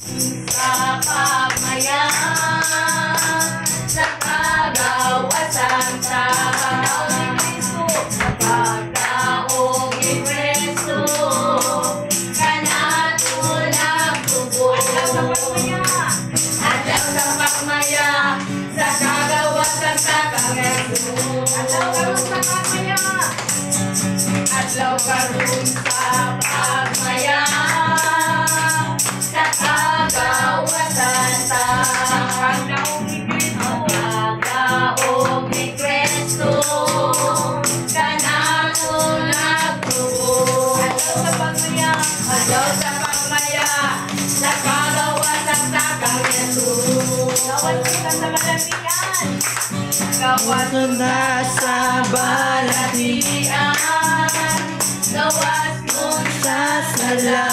Sa pagmaya, sa kagawasan sa Kristo, sa pagdaog ni Kristo, kanato nagtubo. Adlaw sa pagmaya, adlaw sa pagmaya, sa kagawasan sa Jesus. Adlaw karon sa pagmaya, adlaw karon sa pagmaya, sa kagawasan sa pagdaog ni Kristo, pagdaog ni Kristo, kanato nagtubo. Adlaw sa pagmaya, adlaw sa pagmaya, sa kagawasan sa kang Jesus. Gawas kita sa balatian. Gawas Na sa balatian. Gawas nun sa sala.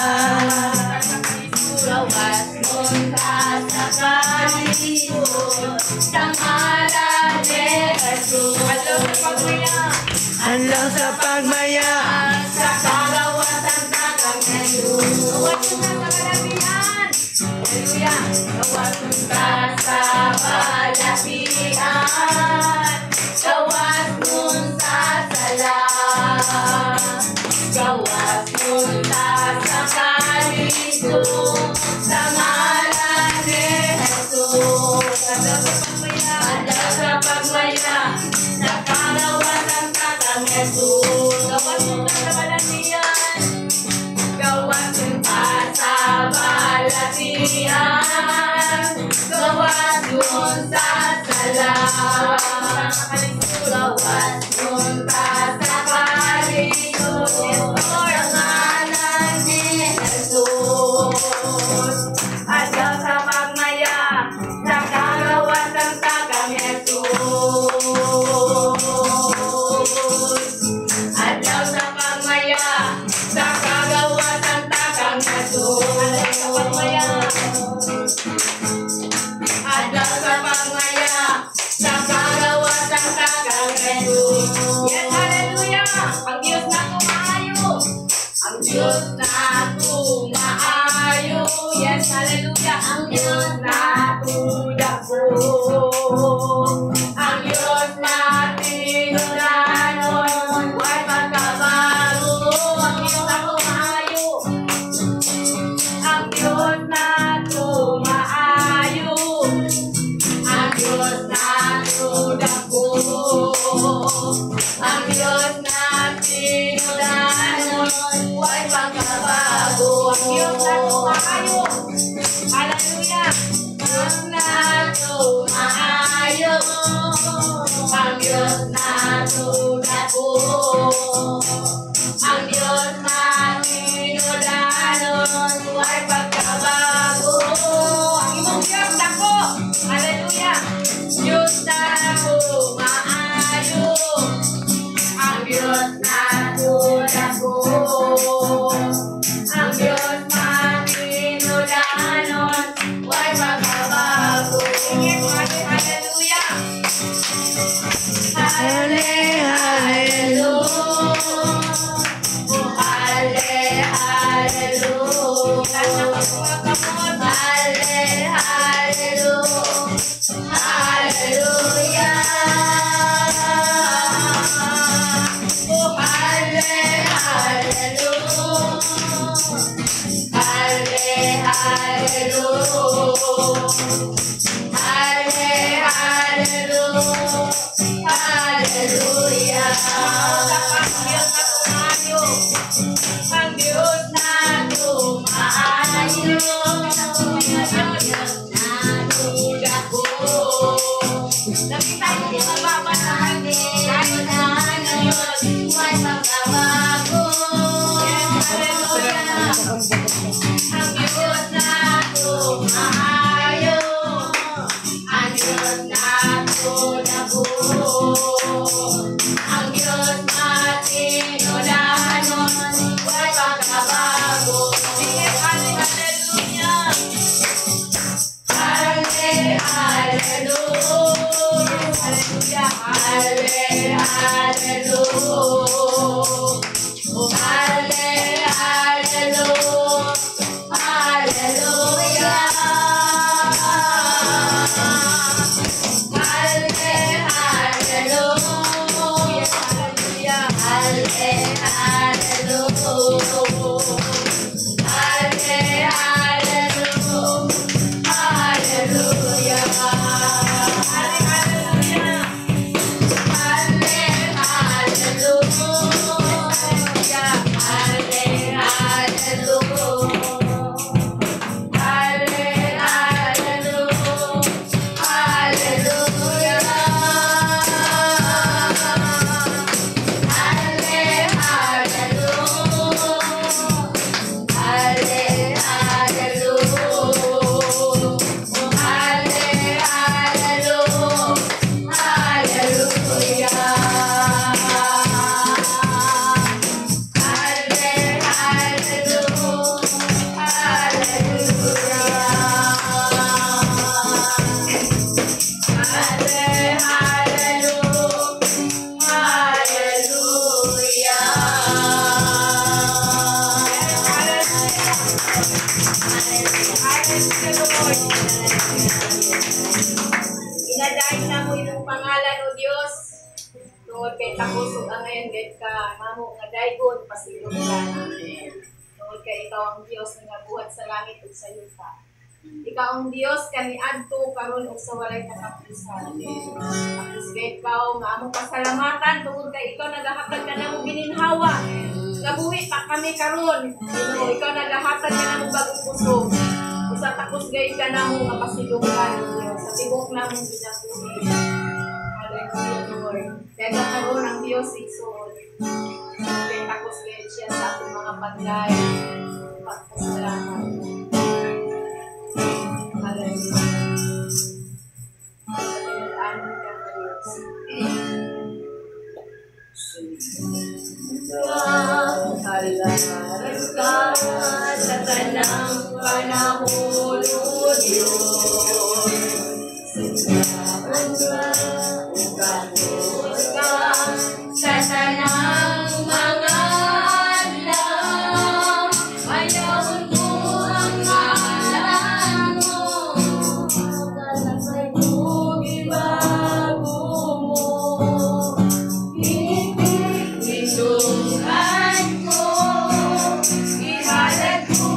Gawas nun ta sa kalisod, sa ngalan ni Jesus. Adlaw sa pagmaya, Adlaw sa pagmaya, sa kagawasan sa kang Jesus. Gawas nun ta sa balatian. Hallelujah. Gawas nun ta sa balatian. Gawas nun sa sala. Gawas nun ta sa kalisod, sa ngalan ni Jesus. Adlaw sa pagmaya, adlaw sa pagmaya, sa kagawasan sa kang Jesus. Gawas nun ta sa balatian. Gawas nun ta sa balatian. Gawas nun sa sala. Gawas nun ta sa kalisod, sa ngalan ni Jesus. Adlaw sa pagmaya, sa kagawasan sa kang Jesus. Adlaw sa pagmaya, sa kagawasan sa kang Jesus. Adlaw sa pagmaya, adlaw sa pagmaya, sa kagawasan sa kang Jesus. Yes, hallelujah! Ang Diyos nato maayo. Ang Diyos nato maayo. Yes, hallelujah. Ang Diyos nato dako. Ang Diyos matinudanon, way pagkabago. Ang Diyos nato maayo. Ang Diyos nato maayo. Ang Diyos nato dako. Ang Diyos matinudanon, way pagkabago. Ang Diyos nato maayo. Hallelujah. Hallelujah, Lord. Ginadaig namo imong pangalan, O Dios. Tungod kay takos ug angayan gayud ka namo nga daygon, pasilungan. Tungod kay ikaw ang Dios nga nabuhat sa langit ug sa yuta. Ikaw ang Dios kaniadto, karon ug sa walay katapusan. Takos kay ikaw nga among pasalamatan tungod kay ikaw nagahatag kanamo gininhawa. Gabuhi pa kami karon. Ginoo, ikaw nagahatag kanamo bagong kusog. Usa takos gayud ka namo nga pasilungan, Diyos, sa tibuok namong kinabuhi. Hallelujah, Lord. Kaya karon ang Dios igsoon. Kay takos gayud siya sa atong mga paglaom, pagpasalamat. Hallelujah. Katinud-anon ka nga Diyos. Halaran ka sa tanang panahon, O Diyos. Simbaon ka, ug takos ka sa tanang mga adlaw. Bayawon ko ang ngalan mo, Kalakay ko gibago mo. Isungkat ko, ihalad ko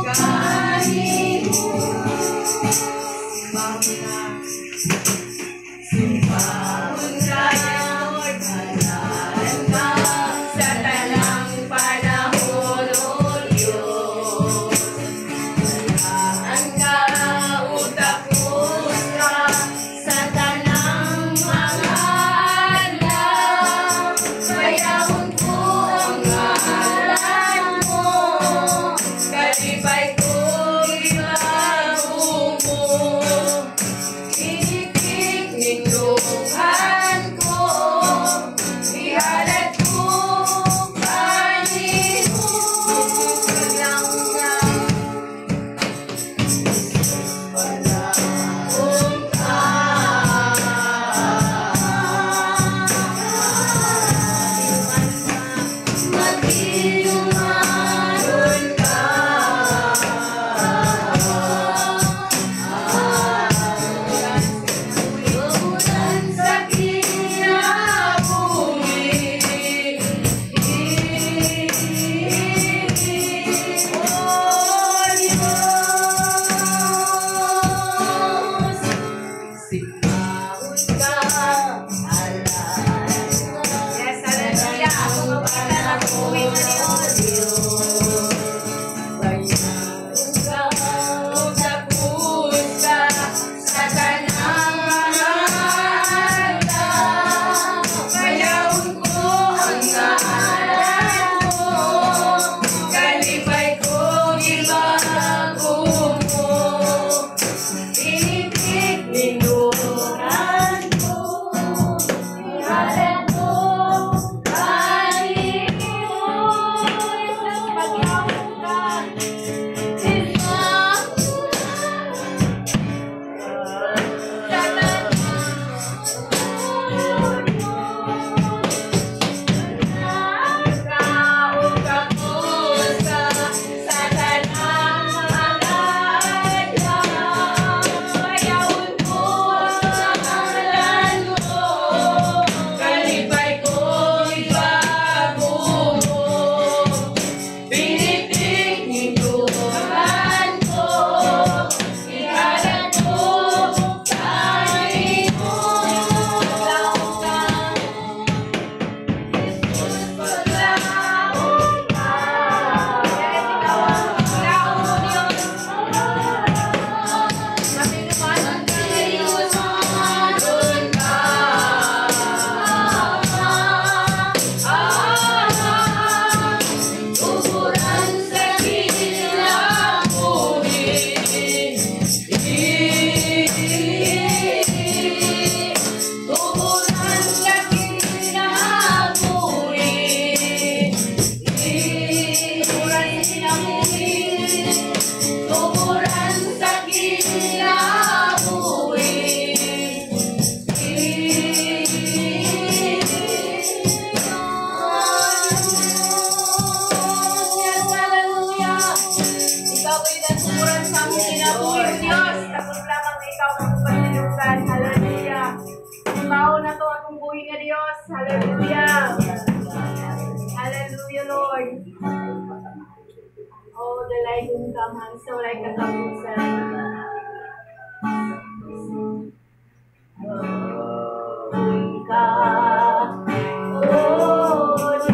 kanimo. Among kinabuhi, Diyos. Takos lamang na ikaw ang pagpasayukan. Hallelujah. Ikaw na to atong buhi nga Diyos. Hallelujah. Hallelujah, Lord. Oh, dalaygon ka man sa walay katapusan. Buhi ka, oh Diyos.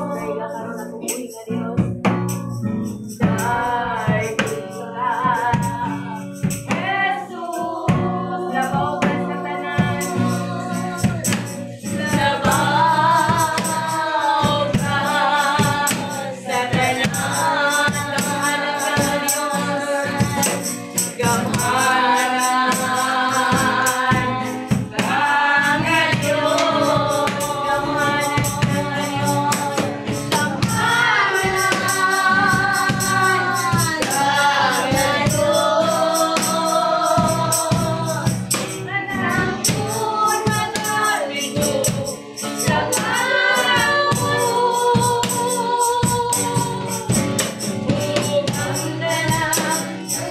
Dahil karon atong buhi nga Diyos. Dalaygon ka, Jesus. Labaw ka sa tanan. Labaw ka sa tanan. Gamhanan ka nga Diyos. Gamhanan ka nga Diyos. Gamhanan ka nga Diyos. Gamhanan ka nga Diyos. Manangkon magaligo sa ngalan mo. Ug ang tanan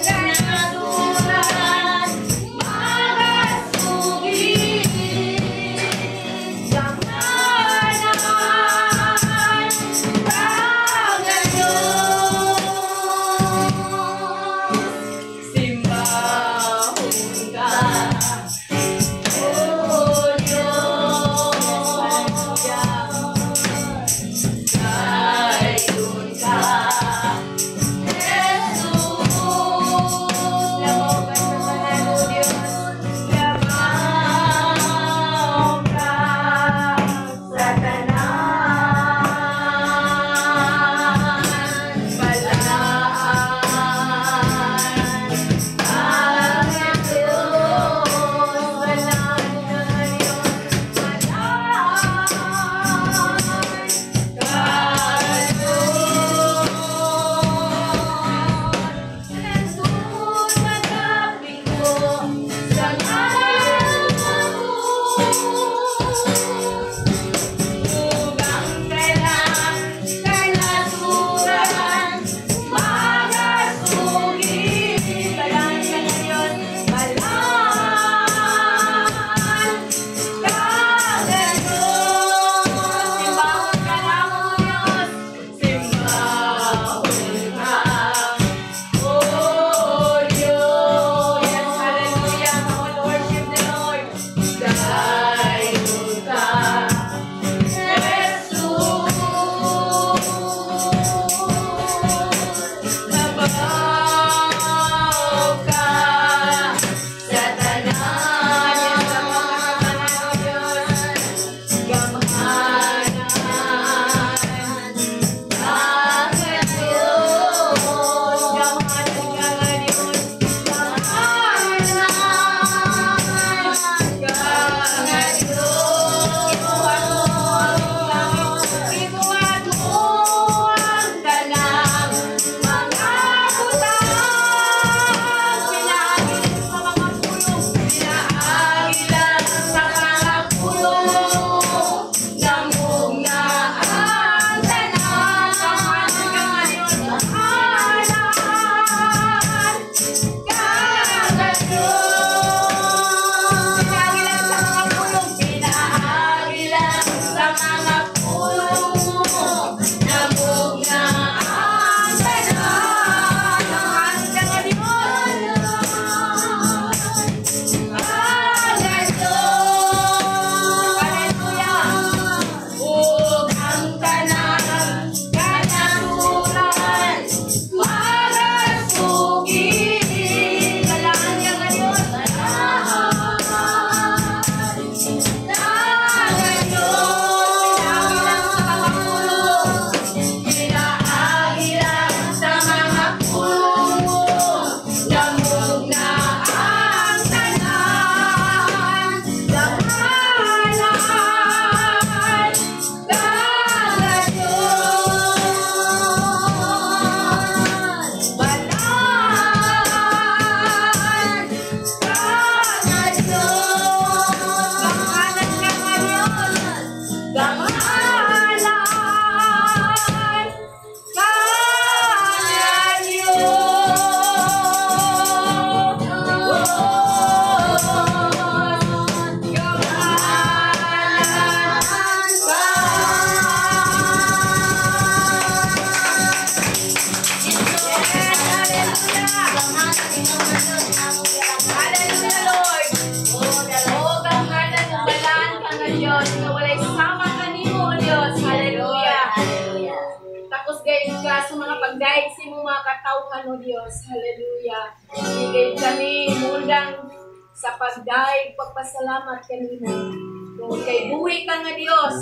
nga gayud ka sa mga pagdaig sa imong mga katawhan, O Dios. Hallelujah. Hindi kami mundang sa pagdaig, pagpasalamat kanimo. Tungod kay buhi ka nga Dios,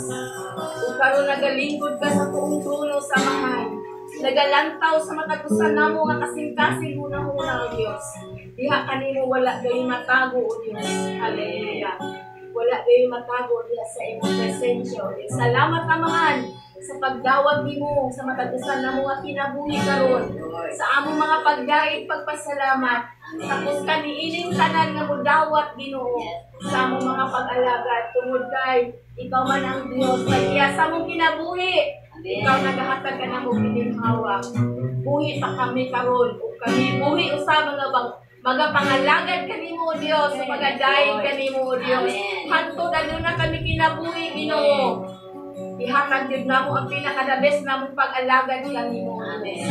ug karon nagalingkod ka sa tuong trono sa Amahan. Nagalantaw sa matag usa namo nga kasing-kasing hunahuna, O Dios. Diha kanimo wala gayon matago, O Dios. Hallelujah. Wala gayon matago diha sa imong presensya, O Dios. Salamat, Amahan, sa pagdawat nimo sa matag usa namo nga kinabuhi karon. Sa among mga pagdaig, pagpasalamat. Tapos ka niining tanan nga mudawat, Ginoo, sa among mga pag-alagad, tungod kay ikaw man ang Dios nag-iya sa among kinabuhi. Ikaw nagahatag ka namo gininhawa. Buhi pa kami karon ug kami buhi usab mga bang magapangalagad kanimo, O Dios, magadaig kanimo, O Dios. Hantod aduna kami kinabuhi, Ginoo. Ihatag gyud namo ang pinaka-the best namong pag-alagad kanimo, O Dios.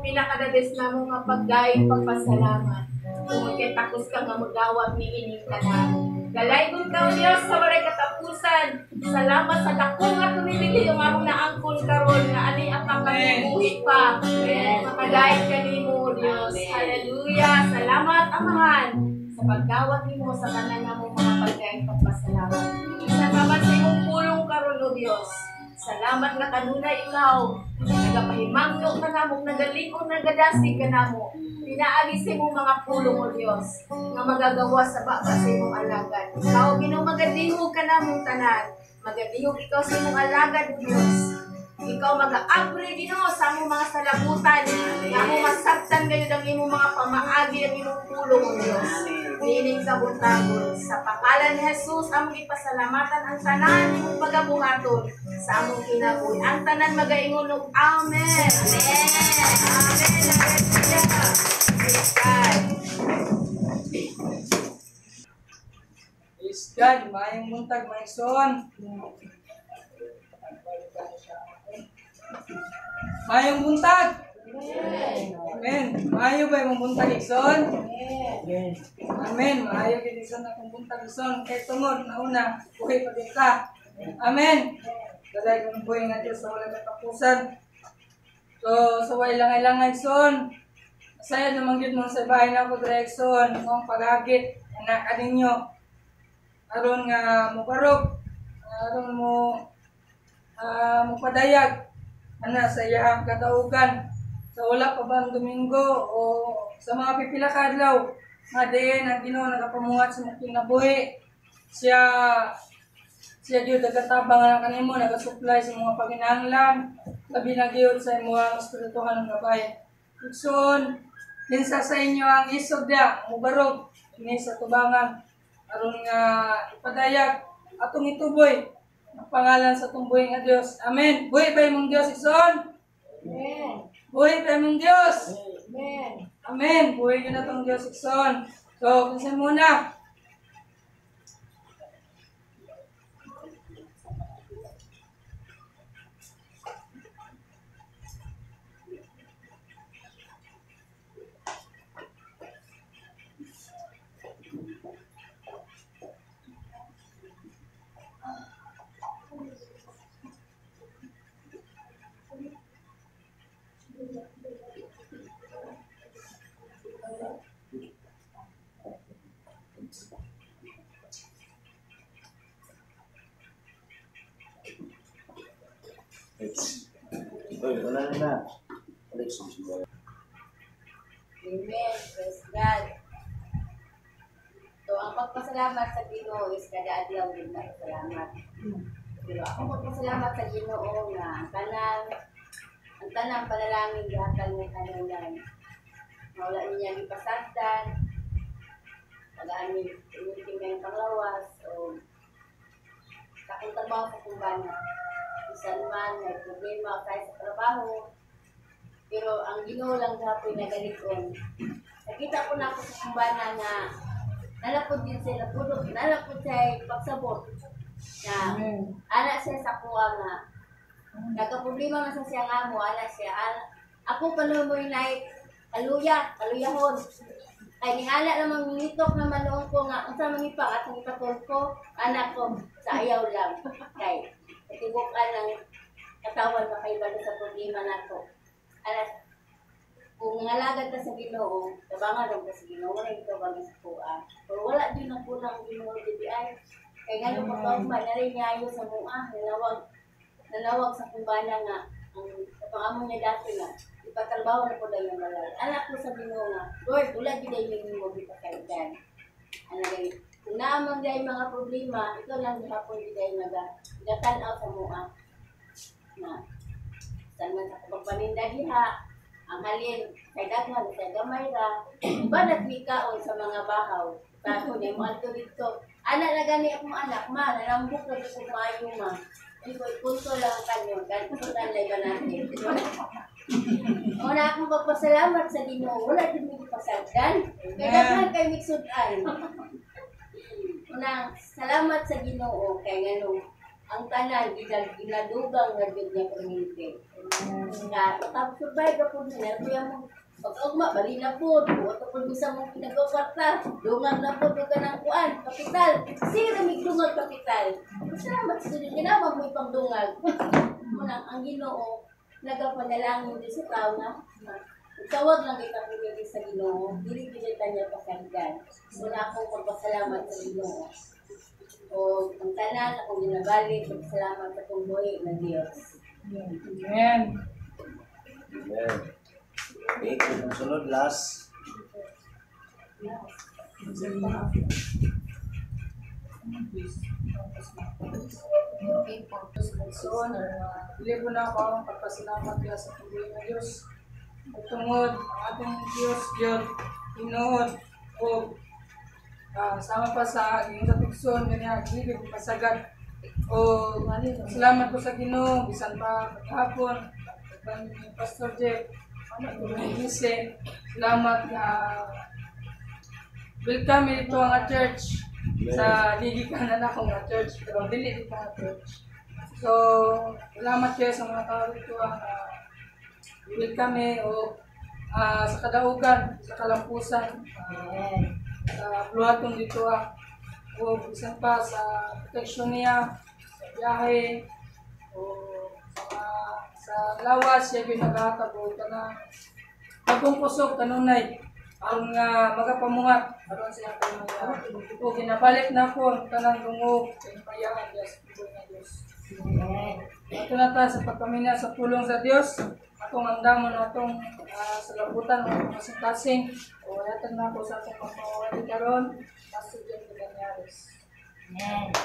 Pinaka-the best namo nga pagdaig, pagpasalamat. Tungod kay takos ka nga modawat niining tanan. Dalaygon ka, O Dios, sa walay katapusan. Salamat sa dako nga pribilehiyo nga among naangkon karon nga ani apa kami buhi pa. Makadaig kanimo, O Dios. Hallelujah. Salamat, Amahan, sa pagdawat nimo sa tanan namong mga pagdaig, pagpasalamat. Salamat sa imong pulong karon, O Dios. Salamat nga kanunay ikaw nagapahimangno ka namo, nagalig-on, nagadasig ka namo. Pinaagi sa imong mga pulong, O Dios, nga magagawa sa baba sa imong alagad. Ikaw, Ginoo, magadihog ka namong tanan. Magadihog ikaw sa imong alagad, O Dios. Ikaw mag-aabre, Ginoo, sa among mga salabutan. Nga among masabtan gayud ang imong mga pamaagi, ang imong pulong, O Dios. Niining kabuntagon. Sa pangalan ni Jesus, among ipasalamatan ang tanan imong pagabuhaton sa among kinabuhi. Ang tanan magaingon og Amen. Amen. Amen. Hallelujah. Praise God. Praise God, maayong buntag, mga igsoon. Maayong buntag. Amen. Maayo ba imong buntag, igsoon? Amen. Maayo gid, igsoon, akong buntag, igsoon. Kay tungod nauna, buhi pa gyud ka. Amen. Dalay kong buhi nga Dios sa wala katapusan. So, sa way langay-langay, igsoon. Masaya naman gyud mo sa bahay na ako dre, igsoon. Ang pag-agit anak kaninyo. Aron nga mobarog, aron mo mopadayag ana sa iyang kataugan sa wala pa bang Domingo o sa mga pipila ka adlaw nga diin ang Ginoo nagapamuhat sa imong kinabuhi. Siya siya gyud nagatabang ana kanimo, nagasupply sa mga panginahanglan, labi na gyud sa imong espirituhan nga gabay. Igsoon, kinsa sa inyo ang isog diya mobarog ini sa tubangan aron nga ipadayag atong ituboy ang pangalan sa atong buhi nga Dios. Amen. Buhi ba imong Dios, igsoon? Amen. Buhi ba imong Dios? Amen. Amen. Buhi gyud atong Dios, igsoon. So, kinsa muna? Oy, wala na na. Alex. Amen. Praise God. So, ang pagpasalamat sa Ginoo is kada adlaw din na salamat. Pero ako pagpasalamat sa Ginoo nga ang tanang panalangin gihatag niya kanunay. Wala niya gipasagdan. Tagaan ni inutin kayong panglawas o sa akong trabaho sa kumbana. Bisan man may problema kahit sa trabaho, pero ang Ginoo lang gihapon nagalig-on. Nakita ko na ako sa kumbana nga nalapod din siya, napudok, nalapod siya pagsabot. Na ana siya sa kuha nga nagka-problema man sa siya nga mo, ana siya. Ako pa mo yung kaluya, kaluyahon. Ay nihala namang ngitok naman noon ko nga unsa man ipa at ang ipatol ko, anak ko sa ayaw lang. Kay tibukan ng katawan makaibalo sa problema nato. Alas, kung nangalagad ka sa Ginoo, tabangan ron ka sa Ginoo, wala yung tabangan sa kuha. Pero wala din ang kulang Ginoo DBI. Kaya nga nung pagkaugma, na rin niya sa mua, nanawag sa kumbana nga, ang pangamo niya dati nga, ipatrabaho na po daw yung balay. Anak ko sa Ginoo nga, Lord, wala gid ay mo gipakaidan. Ano gani? Kung naamang dahil mga problema, ikaw lang gihapon gid ay naga-tanaw sa mua. Na, saan man sa pagpaninda diha, ang halin kay daghan sa gamay ra, banat mikaon sa mga bahaw. Tato ni mo adto didto. Ana na gani akong anak, ma, nalambok na ko maayo ma. Ay ko ikunto lang kanyo, ganito lang ba natin. Una akong pagpasalamat sa Ginoo, wala din mi pasagdan. Kay daghan kay miksud-an. Una, salamat sa Ginoo kay nganong ang tanan ginadugang na jud niya perminti. Nga survive ra pud niya kuya mo. Pag-ugma bali na pud, buot pud bisa mo pinagkwarta, dungag na pud ka ng kuan, kapital. Sige mig dungag kapital. Salamat sa Ginoo ginawa mo ipangdungag. Una ang Ginoo nagapanalangin din sa tao nga tawag lang kita pumili sa Ginoo, dili gid ta niya pasagdan. Una akong pagpasalamat sa Ginoo. O ang tanan akong ginabalik, pagpasalamat sa akong buhi ng Dios. Amen. Amen. Okay, kung sunod, last. So, dili ko na ako ang pagpasalamat kaya sa pagbuhi ng Diyos. At tungod, ang ating Diyos, Diyos, tinuod, o sama pa sa iyong sa tukson, ganyan, dili ko pasagad. O, salamat ko sa Ginoo, bisan pa kahapon, ni Pastor Jeff, salamat na welcome ito ang church. Sa gigikan na ako nga church, pero dili dito nga church. So, salamat kayo sa mga tao dito ang welcome o sa kadaugan, sa kalampusan, sa bluhaton dito o bisan pa sa protection niya, sa biyahe, o sa lawas siya ginagahatag o kanang pagkong kusog kanunay aron nga magapamungat aron siya kanunay o ginabalik na ko ang tanang dungog sa impayahan diya sa pulong ng Diyos. Ato na ta sa pagpamina sa pulong sa Dios, atong andamon atong sa labutan atong kasing-kasing o yatag na ako sa atong pagpawali karon Pastor John Cabañares. Amen.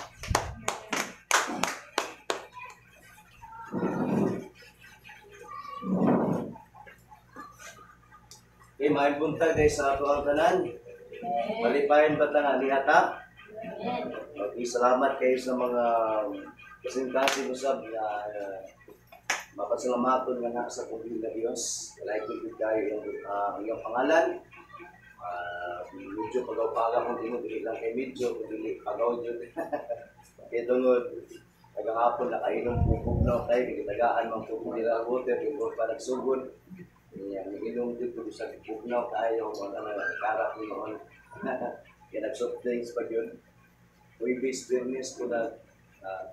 Okay, maayong buntag guys sa ato ang tanan. Malipayon ba ta nga nihata? Okay, salamat kayo sa mga kasing-kasing usab na mapasalamaton nga na sa pulong ng Dios. Like ko kayo ang iyong pangalan. Medyo pagaw-paga kung tingog, dili lang kay medyo, kung dili pagaw yun. Kaya tungod, nagahapon nakainom pupog na kayo, gitagaan mang pupog nila ang water, yung pa nagsugod. Inom dito sa pugnaw tayo, mga nagkarap noon. Kaya nag-soft drinks pa yun. Webis, Biyernes ko na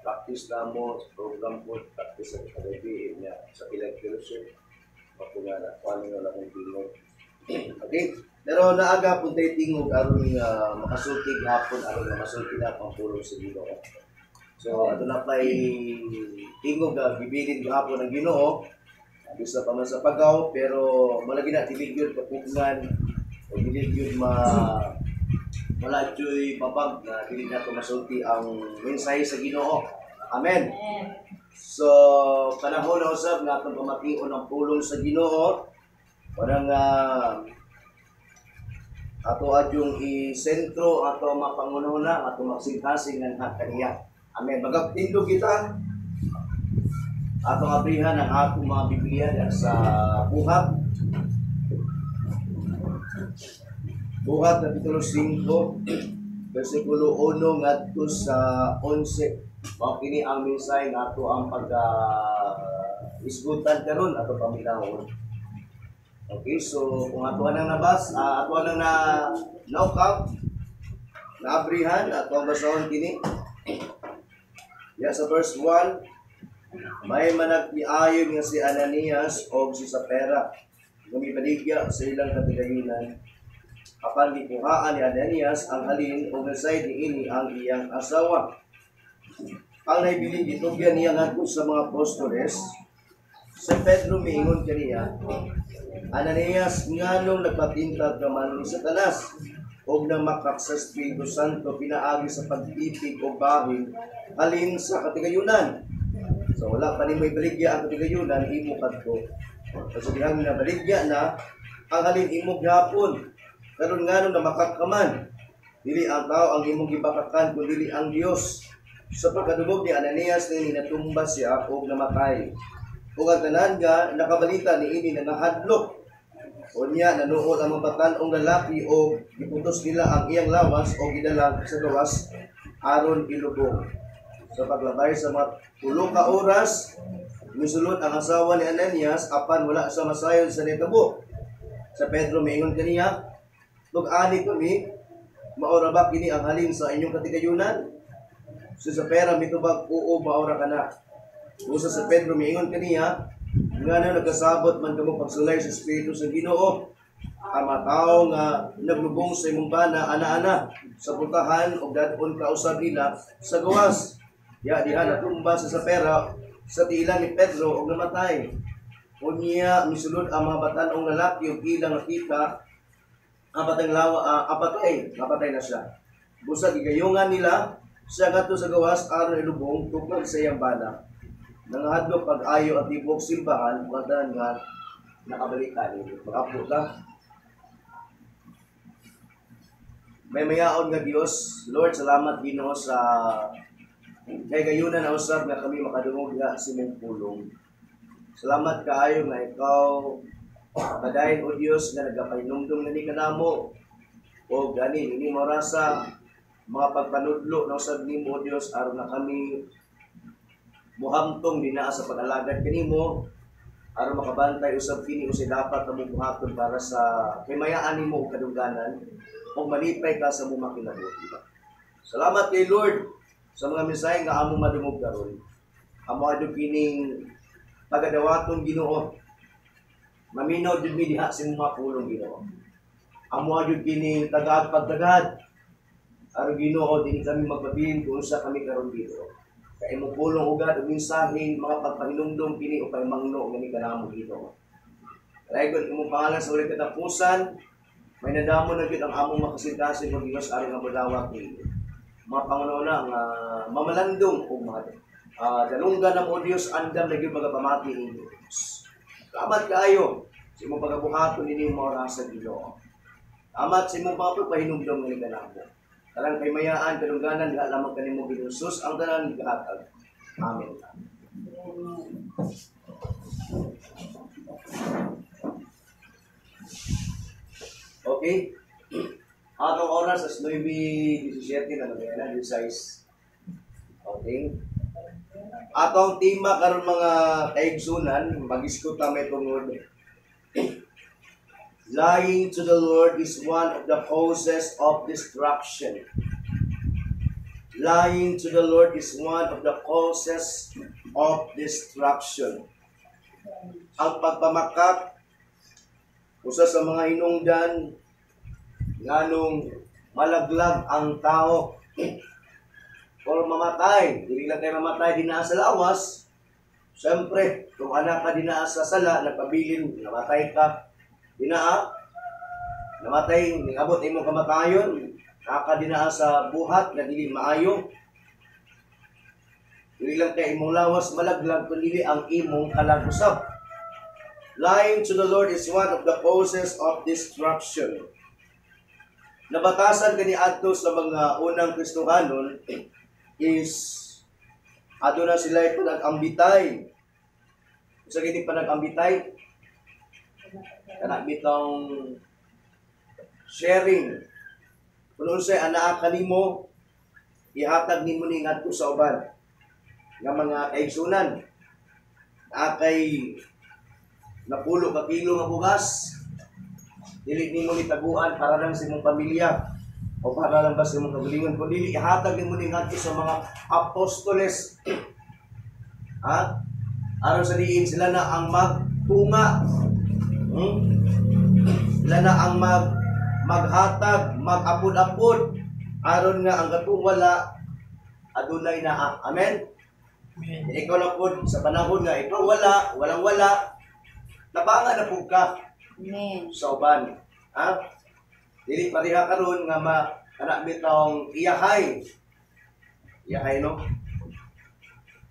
practice na mo, program ko, practice sa kagabi, sa ilang fellowship. Mapunga na, kung ano lang ang tingog. Okay, pero naaga po tayo tingog aron makasulti hapon, aron na masulti na pang pulong sa Ginoo. So, ato na pa'y tingog, gibilin hapon ng Ginoo. Bisa pa man sa pagaw, pero malagi na dili gyud kapugnan o dili gyud wala joy babag na dili na to masulti ang mensahe sa Ginoo. Amen. So panahon na usab nga atong pamation ang pulong sa Ginoo. Parang ato adyong i-sentro ato mapangunahuna ato magsingkasing nga kaniya. Amen. Magaptindog kita atong abrihan ang atong mga Biblia sa Buhat. Buhat Kapitulo 5, versikulo 1 ngadto sa 11. Mao kini ang mensahe nga ato ang pag-isgutan karon ato paminawon. Okay, so kung ato nang nabas, ato nang na naukaw, naabrihan ato ang basahon kini. Ya sa verse 1. May managpiayon nga si Ananias o si Sapera nga mibaligya sa ilang katigayunan. Apan gikuhaan ni Ananias ang halin o nasayod niini ang iyang asawa. Ang naibilin gitugyan niya ngadto sa mga apostoles. Si Pedro miingon kaniya, "Ananias, nganong nagpatintag ka man ni Satanas og namakak sa Espiritu Santo pinaagi sa pagtipig o bahin halin sa katigayunan?" So wala pa nimo ibaligya ang katigayunan, imo kadto. So dihang nabaligya na ang halin, imo gihapon. Karon, nganong namakak ka man? Dili ang tao ang imong gibakakan kun dili ang Dios. Sa pagkadungog ni Ananias ni natumba siya og namatay. Ug ang tanan nga nakabalita niini nangahadlok. Unya nanuol ang mga batan-ong lalaki og giputos nila ang iyang lawas o gidala sa gawas aron ilubong. Sa paglabay sa mga 3 ka oras, misulod ang asawa ni Ananias apan wala sa masayod sa nitabo. Sa Pedro miingon kaniya, "Tug-ani kami, maura ba kini ang halin sa inyong katigayunan?" So sa pera mitubag, "Oo, maura ka na." Usa sa Pedro miingon kaniya, "Nga nagkasabot man kamo pagsulay sa Espiritu sa Ginoo? Ang mga tao nga naglubong sa imong bana ana-ana sa pultahan og dad-on ka usab nila sa gawas." Ya diha natumba sa Sapera sa tiilan ni Pedro og namatay. Unya misulod ang mga batan-ong lalaki ug ilang nakita ang patang lawa, apatay, napatay na siya. Busa gigayungan nila siya ngadto sa gawas aron ilubong tupad sa iyang bana. Nangahadlok pag-ayo at tibuok simbahan ug tanan nga nakabalita nini. Mag-ampo ta. May mayaon nga Dios, Lord, salamat Ginoo sa kay gayunan na usab nga kami makadungog nga sa imong pulong. Salamat kaayo nga ikaw padayon, O Dios, nga nagapahinumdum na ni kanamo o gani ini orasa mga pagpanudlo na usab nimo, O Dios, aron na kami muhamtong dinaa sa pag-alagad kanimo, aron makabantay usab kini unsay dapat na buhaton para sa himayaan nimo ug kadungganan ug malipay ka sa imong kinabuhi. Salamat kay Lord sa mga mensahe nga among madungog karon. Amo adto kining pagadawaton, Ginoo. Maminaw jud mi diha sa imong mga pulong, Ginoo. Amo adto kining tagad pagtagad. Aron, Ginoo, dili kami magpabilin kung unsa kami karon dito. Kay imong pulong ugad ug mensahe mga pagpahinumdom kini o pahimangno ngani kanamo, Ginoo. Raygon imong pangalan sa walay katapusan. May nadamo na gyud ang among makasing-kasing o Dios aron nga modawat kini. Mga panguna nga mamalandong ug mga dalunggan ng o Dios, andam na gyud magapamati ninyo. Salamat kaayo sa imong pagabuhaton ini mga orasa, Ginoo. Salamat sa imong mga pagpahinumdom ngani kanamo. Talang kaymayaan, kadungganan, diha lamang kanimo, Ginoong Jesus, ang tanan gihatag. Amen. Amen. Okay? Atong oras as 9:17 na mga na size. Okay. Atong tema karon, mga kaigsunan, mag-iskot ta may tungod "Lying to the Lord is one of the causes of destruction." Lying to the Lord is one of the causes of destruction. Ang pagpamakak usa sa mga hinungdan nganong malaglag ang tao or mamatay. Dili lang tayo mamatay dinaa sa lawas. Siyempre, kung anak ka dinaa sa sala, nagpabilin, namatay ka dinaa, namatay, ningabot imong kamatayon, naka dinaa sa buhat na dili maayo. Dili lang kay imong lawas malaglag, kundi ang imong kalag usab. Lying to the Lord is one of the causes of destruction. Nabatasan kani adto sa mga unang Kristohanon is aduna sila panag-ambitay. Sa kini panag-ambitay, kana bitong sharing. Kung unsay anaa kanimo, ihatag nimo ni ngadto sa uban nga mga kaigsunan. Naa kay 10 ka kilo nga bugas, dili nimo ni taguan para lang sa imong pamilya o para lang ba sa imong kaugalingon, kun dili ihatag nimo ni ngadto sa mga apostoles. Ha? Aron sa diin sila na ang magtunga. Sila na ang maghatag, magapod-apod aron nga ang katong wala adunay naa. Amen. Amen. Ikaw na pod sa panahon nga ikaw wala, walang wala, tabangan na pud ka Amen. sa uban. Ha? Dili pareha karon nga ma kana bitawng iyahay. Iyahay, no?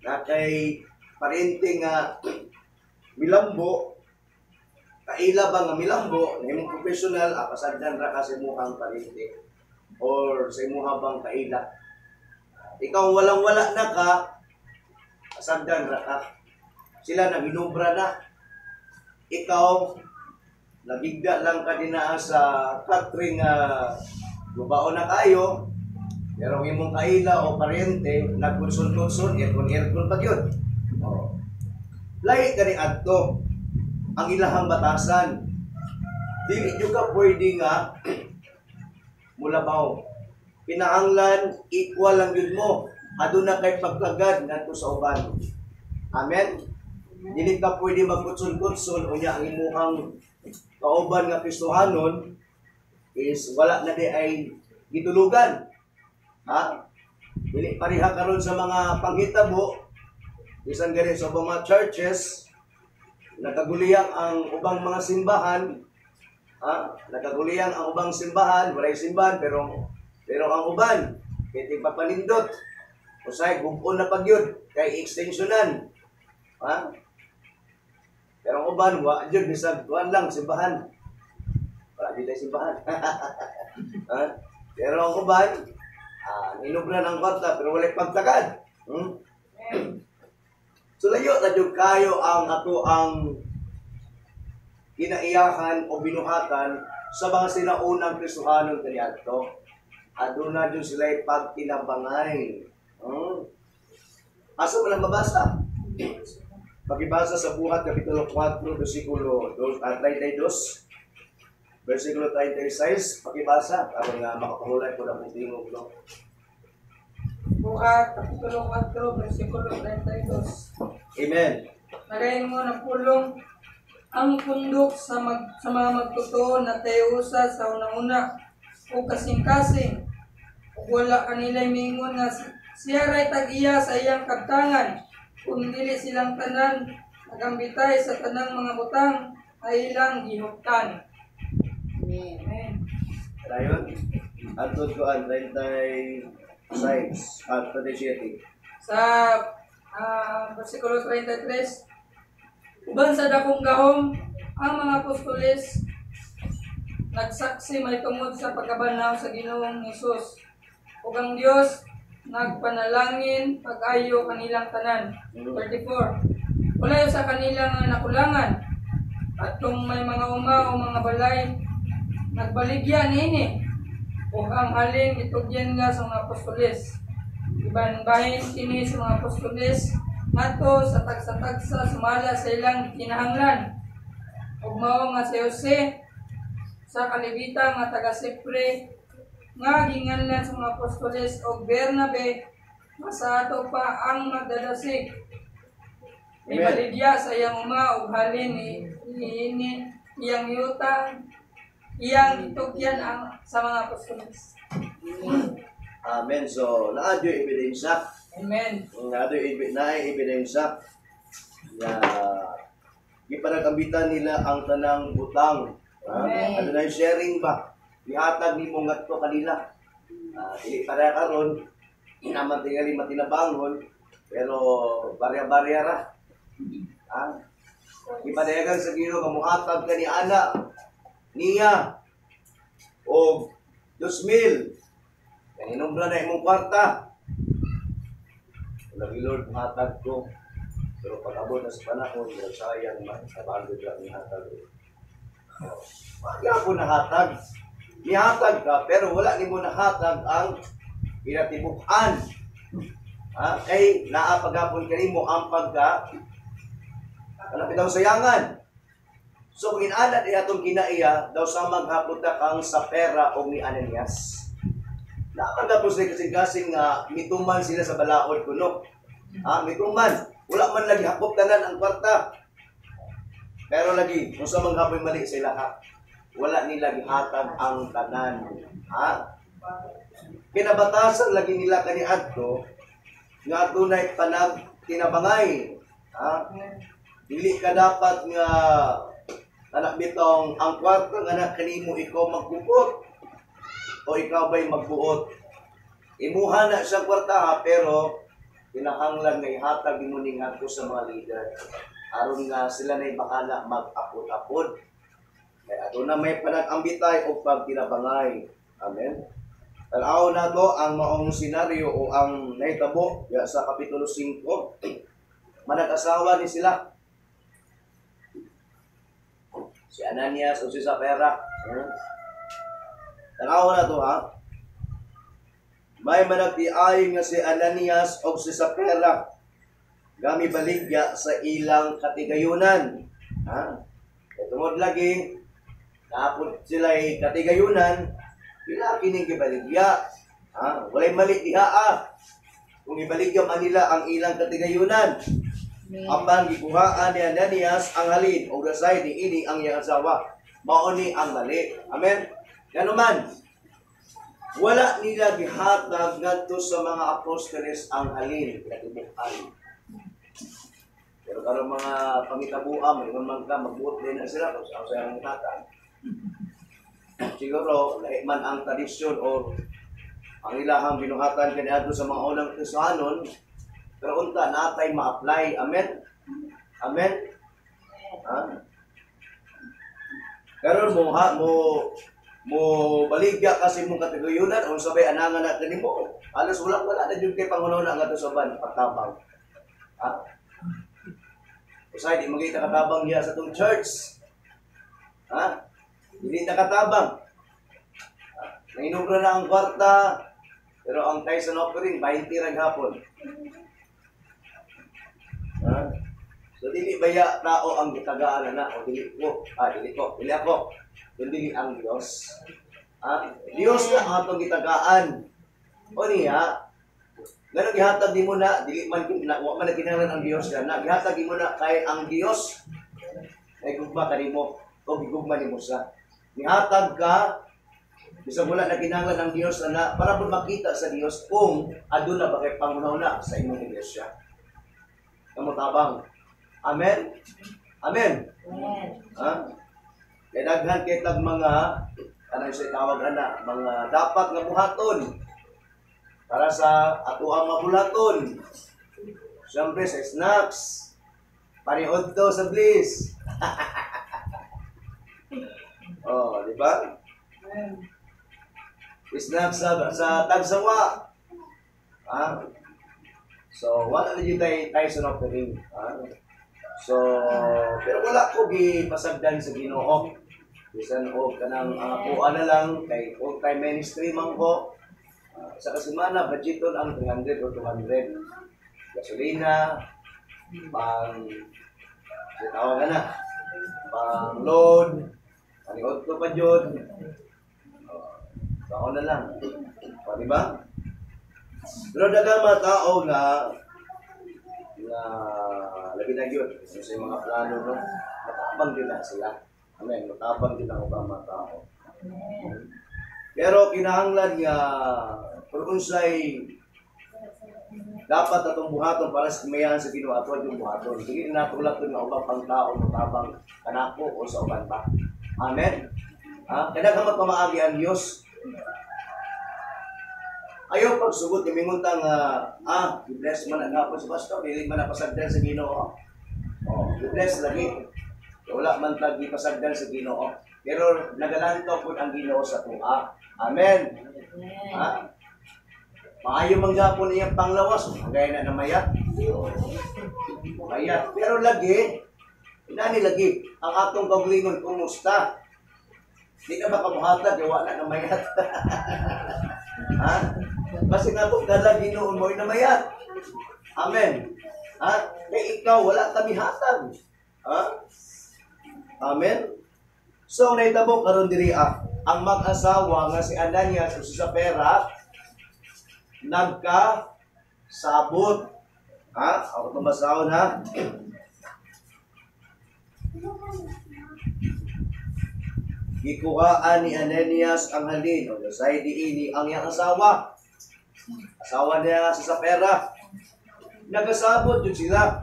Na kay parente nga milambo, kaila ba nga milambo, na imong professional, pasagdan ra ka sa imong parente or sa imong bang kaila. Ikaw walang-wala na ka, pasagdan ra ka. Sila naginubra na. Ikaw, nagigda lang ka dinaa sa katring lubao na kayo, pero ang imong kaila o parente, nagkonsul-konsul, aircon-aircon pa yun. Oh. Lahi ka ni adto ang ilahang batasan. Dili jud ka pwede nga mulabaw. Pinahanglan, equal lang yun mo. Aduna kay pagkagad ngadto sa uban. Amen? Dili ka pwede magkutsun-kutsun unya ang imuhang kauban nga Kristohanon is wala na di ay gitulugan. Ha? Dili pareha karon sa mga panghitabo bisan gani sa ubang mga churches, nakaguliyang ang ubang mga simbahan, ha? Nakaguliyang ang ubang simbahan, walay simbahan pero ang uban kay tigpapanindot. Usay gub-on na pagyud kay extensionan. Ha? Pero ang uban wa jud bisag kuan lang simbahan. Wala jud tay simbahan. Ha? Pero ang uban inubra ng kwarta pero walay pagtagad. So layo na jud kayo ang ato ang kinaiyakan o binuhatan sa mga sinaunang Kristohanon kaniadto. Aduna jud sila'y pagtinabangay. Asa mo lang mabasa? Pakibasa sa Buhat Kapitulo 4, versikulo 32, versikulo 36, pakibasa aron nga makapangulay ko na tingog, no? Buhat Kapitulo 4, versikulo 32. Amen. Nagayon mo na pulong ang pundok sa mga magtotoo na tayusa sa una-una o kasing-kasing ug wala kanila'y miingon nga siya ray tag-iya sa iyang kabtangan, kung dili silang tanan nagambitay sa tanang mga butang ay ilang gihuptan. Amen. Amen. Dayon, atod ko ang 36 at 37. Sa versikulo 33, uban sa dakong gahom ang mga apostoles nagsaksi may tungod sa pagkabanaw sa Ginoong Hesus ug ang Dios nagpanalangin pag-ayo kanilang tanan. 34. Wala sa kanila nga nakulangan at kung may mga uma o mga balay nagbaligya niini ug ang halin itugyan nila sa mga apostoles. Iban bahin kini sa mga apostoles ngadto sa tagsa-tagsa sumala sa ilang kinahanglan. Ug mao nga si Jose sa kalibita nga taga Sipre nga ginganlan sa mga apostoles og Bernabe nga sa ato pa ang magdadasig. Ibaligya sa iyang uma ug halin niini iyang yuta iyang itugyan ang sa mga apostoles. Amen. So, naa jud ebidensya. Amen. Naa jud ebidensya na gipanagambitan nila ang tanang butang. Amen. Ano na yung sharing ba? Ihatag nimo ngadto kanila. Dili pareha karon, naman tingali matinabangon, pero barya-barya ra. Ipadayagan sa Ginoo nga mohatag ka ni ana niya og 2,000. Kaninumbra na imong kwarta. Lagi Lord, hatag ko. Pero pag abot na sa panahon, sayang man, sabagod lang nihatag. Wag ako nahatag. Nihatag ka, pero wala nimo nahatag ang kinatibuk-an. Kay naa pagapon kanimo ang pagka kanang bitaw sayangan. So kung inanad iya atong kinaiya, daw sa maghapon ta kang sa pera o ni Ananias. Naman gapon sila kasing-kasing nga mituman sila sa balaod kuno. Mituman. Wala man lagi hakop tanan ang kwarta. Pero lagi, kung sa mga hapoy mali sa ilaha, wala nila gihatag ang tanan. Ha? Kinabatasan lagi nila kaniadto nga adunay panag tinabangay. Ha? Dili ka dapat nga anak bitong ang kwarta nga anak kanimo ikaw magkupot o ikaw ba'y magbuot. Imuha na siyang kwarta ha, pero kinahanglan nga ihatag nimo ning ngadto sa mga leader aron nga sila na'y bahala mag-apod-apod. Kaya aduna may panag-ambitay o pagtinabangay. Amen. Tanaw nato ang maong senaryo o ang nahitabo ya sa Kapitulo 5. Manag-asawa ni sila. Si Ananias o si Sapphira. Tanaw na to ha. May managtiay nga si Ananias o si Sapphira. Gami baligya sa ilang katigayunan. Ha? E tungod lagi, naapod sila'y katigayunan, ila kining gibaligya. Ha? Walay mali diha ah. Kung ibaligya man nila ang ilang katigayunan. Apan gikuhaan ni Ananias ang halin o gasay ni ini ang iyang asawa. Mao ni ang mali. Amen? Ganuman, wala nila gihatag ngadto sa mga apostoles ang halin katibukan. Pero karon mga pangitabuan, may man ka magbuot din na sila kung saan sa hatag. Siguro lahi man ang tradisyon o ang ilahang binuhatan kaniadto sa mga unang Kristohanon, pero unta natay ma-apply. Amen? Amen? Ha? Karon mo ha mo mo baligya kasi mong katigayunan o sabay anangan na kanimo. Halos wala wala na jud kay pangunaw na ngadto sa ban pagtabang. Ha? Usay di magita katabang niya sa tong church. Ha? Dili na katabang. Nanginubra na ang kwarta, pero ang tithes and offering 20 ra gihapon. Ha? So dili baya tao ang gitagaan na o dili ko, dili ko, dili ako. Kun dili ang Dios. Ha? Dios na atong gitagaan. O niya, ngano gihatag nimo na dili man na wa man kinahanglan ang Dios na gihatag nimo na kay ang Dios ay gugma kanimo o gigugma nimo siya. Nihatag ka bisag wala na kinahanglan ang Dios na para pud makita sa Dios kung aduna ba kay pangunaw na sa imong iglesia. Kamo tabang. Amen. Amen. Ha? Kay daghan kay tag mga kanang sa tawag ana, mga dapat nga buhaton para sa atuang mabulaton. Siyempre sa snacks, paniod to sa Bliss. Oh, di ba? Snacks sa tagsawa. Ha? So, wala na yun tayo sa offering. Ha? So, pero wala ko gipasagdan sa Ginoo. Bisan og kanang ang akoa na lang kay full time ministry man ko. Sa kasemana budgeton ang 300 o 200. Gasolina, pang tawag na, pang load, paniod ko pa jud. Ako na lang. O, di ba? Pero daghang mga tao na na labi na yun. Sa mga plano, no? Matabang din na sila. Amen. Matabang din ang ubang mga tao. Pero kinahanglan nga kung unsay dapat atong buhaton para sa kamayahan sa Ginoo ato yung buhaton. Dili na tulak nga ubang pang tao motabang kanako o sa uban pa. Amen. Ha? Kaya daghang magpamaagi ang Dios. Ayaw pagsugot ni mingon ta nga i-bless man ang hapon sa pastor, dili man napasagdan sa Ginoo. Oh, i-bless lagi. Wala man tag gipasagdan sa Ginoo. Pero nagalantaw pud ang Ginoo sa tuwa. Amen. Ha? Maayo man gapon iyang panglawas, gaya na namayat. Mayat. Pero lagi, inani lagi ang atong kaugalingon kumusta? Di ka ba kamuhatag, wa na namayat. Ha? Kasi nga po, dala Ginoo mo namayat. Amen. Ha? Kaya ikaw, wala kami hatag. Ha? Amen? So, naitabo karon diri ang mag-asawa nga si Ananias o si Sapphira nagkasabot. Ha? Ako itong basahon, ha? Gikuhaan ni Ananias ang halin o say diini ang iyang asawa. Asawa niya nga sa Sapera. Nagasabot yun sila.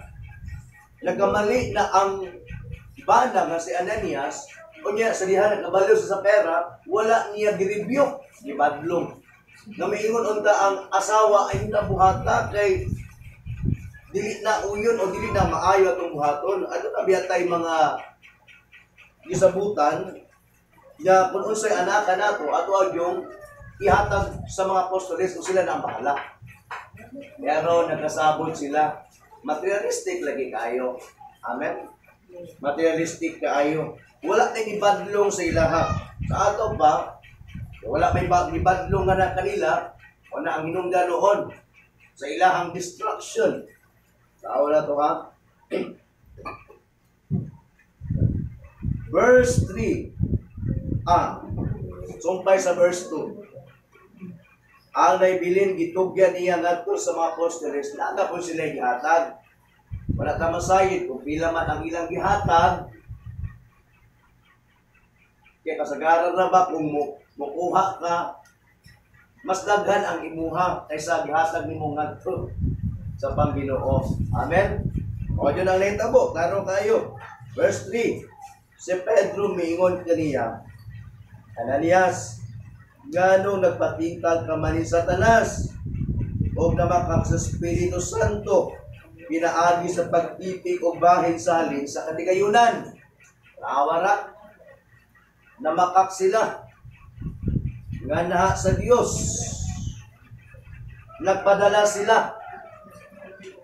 Nagkamali na ang bana nga si Ananias, o niya sa diha nagkabaliw sa Sapera, wala niya girebuke, gibadlong. Nga maingon unta ang asawa ay nabuhata kay dili na uyon o dili na maayo atong buhaton. Ano na biya tay mga gisabutan nga kung unsay anaka nato ato agyong ihatag sa mga apostoles o sila na ang bahala. Pero nagkasabot sila. Materialistic lagi kayo. Amen? Materialistic kaayo. Wala na ibadlong sa ilaha. Sa ato ba, wala may ibadlong nga na kanila, wala ang hinungdan noon sa ilahang destruction. Tao na to, ha? Verse 3. Sumpay sa verse 2. Ang naibilin, gitugyan niya ngadto sa mga apostoles, naga po sila gihatag. Wala ta masayid kung pila man ang ilang gihatag. Kaya kasagaran na ba kung mukuha ka, mas daghan ang imuha kaysa gihatag nimo ngadto sa Panginoon. Amen? O, yun ang nahitabo. Klaro kayo. Verse 3. Si Pedro miingon kaniya, Ananias, ngano nagpatingkal ka man ni Satanas o namakak sa Espiritu Santo, pinaagi sa pag-ipik o bahin sa halin sa katigayunan. Nawara, namakak sila, nga naha sa Dios. Nagpadala sila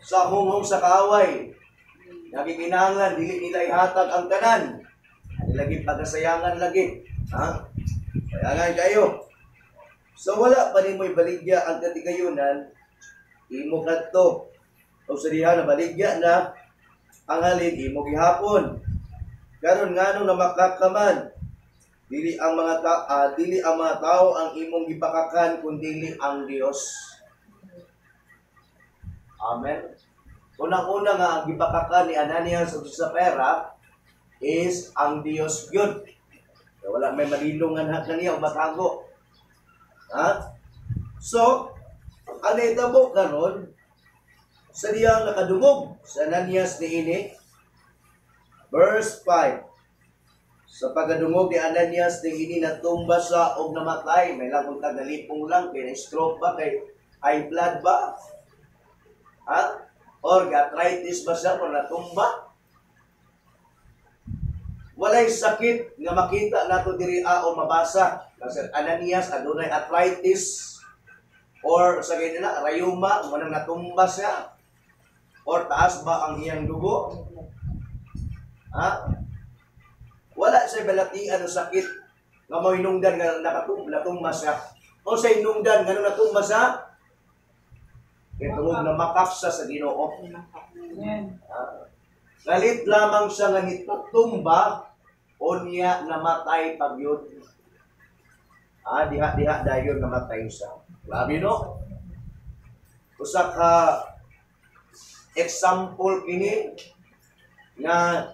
sa hunghong sa kaaway. Nagikinahanglan, dili nila ihatag ang tanan. Lagi pagkasayangan lagi. Ha? Sayangan kayo. So wala pa nimo ibaligya ang katigayunan, imo kadto. O sa diha na baligya na ang halin imo gihapon. Karon nganong namakakaman, dili ang mga dili ang mga tao ang imong gipakakan kundi ang Dios. Amen. Unang-una nga ang gipakakan ni Ananias ug Sapphira is ang Dios gyud. Wala may malilungan ha kaniya o matago. Ha? So, ang nahitabo karon sa diyang nakadungog sa Ananias niini, verse 5. Sa pagkadungog ni Ananias niini natumba siya og namatay. May lang kung tagalipong lang kay na-stroke ba, kay high blood ba? Ha? Or arthritis ba siya kung natumba? Walay sakit nga makita nato diri o mabasa. Kasi Ananias adunay arthritis or sa ganyan na rayuma, manang natumba siya. Or taas ba ang iyang dugo? Ha? Wala siya balatian o sakit nga mohinungdan nga natumba siya. O sa hinungdan nga natumba siya, kay tungod na makak siya sa Ginoo. Amen. Galit lamang siya nga nitutumba o niya namatay pagyud. Diha-diha dayon namatay siya. Grabe, no? Usa ka example kini nga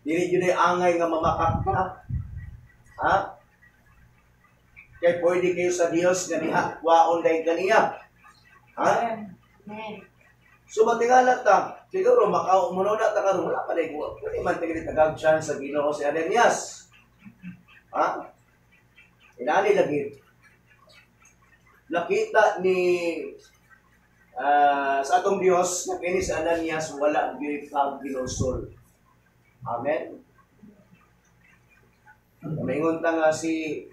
dili jud angay nga mamakak ka. Ha? Kay pwede kayo sa Dios nga diha waon dahil kaniya. Ha? Amen. So matingala ta, siguro makaumuno na ta karon wala pa day pwede man tigil tagag chance sa Ginoo si Ananias. Ha? Inani lagi. Nakita ni sa atong Dios na kini si Ananias wala gyud pagginusol. Amen. Maingon ta nga si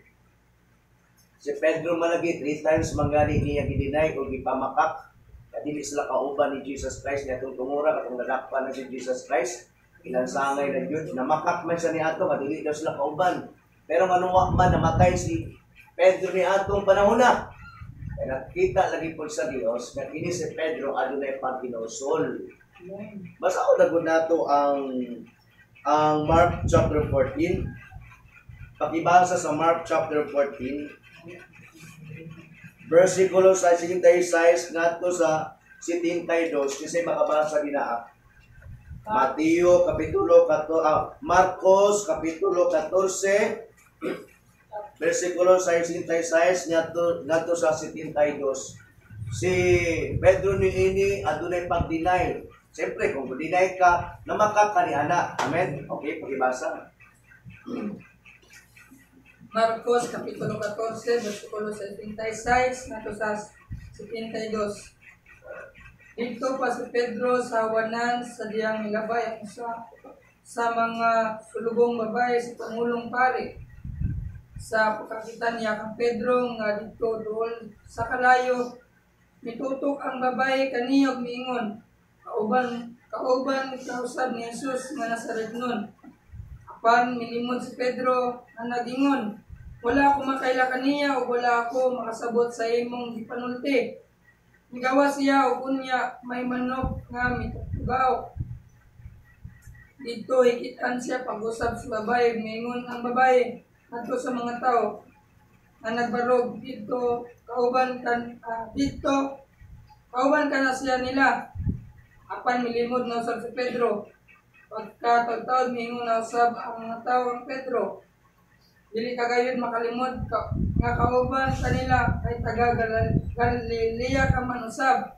Pedro malagi 3 times mangani niya gideny o gipamakak. Dili sila kauban ni Jesus Christ niya itong tungura katong nadakpan na si Jesus Christ ilansangay na yun namakak man siya ni ato nga dili daw sila kauban, pero manuwa man namatay si Pedro ni atong panahon na kaya nakita lagi po sa Dios nga kini si Pedro adunay paghinusol. Basa ko na nato ang Mark chapter 14. Pakibasa sa Mark chapter 14 versikulo sa 56 ngadto sa 72, kasi makabasa dinaa. Mateo kapitulo 14, Marcos kapitulo 14 versikulo 66 ngadto sa 72. Si Pedro niini adunay pag-deny. Siyempre, kung deny ka, namakakaniana. Amen? Okay, pakibasa. Marcos Kapitulo 14, versikulo 76 ngadto sa 72. Didto pa si Pedro sa hawanan sa diyang milabay ang usa sa mga sulubong babae sa pangulong pari. Sa pagkakita niya kang Pedro nga didto duol sa kalayo, mitutok ang babae kaniya ug miingon, "Kauban ka usab ni Jesus nga Nazaretnon." Apan milimod si Pedro nga nagingon, "Wala ako makaila kaniya ug wala ako makasabot sa imong gipanulti." Migawas siya ug unya may manok nga mitugtugaok. Didto hikit-an siya pag-usab sa babae. Miingon ang babae ngadto sa mga tawo nga nagbarog didto, "Didto kauban kana siya nila." Apan milimod na usab si Pedro. Pagkataud-taud, miingon na usab ang mga tawo kang Pedro, "Dili ka gayud makalimod nga kauban kanila kay taga Galilea ka man usab."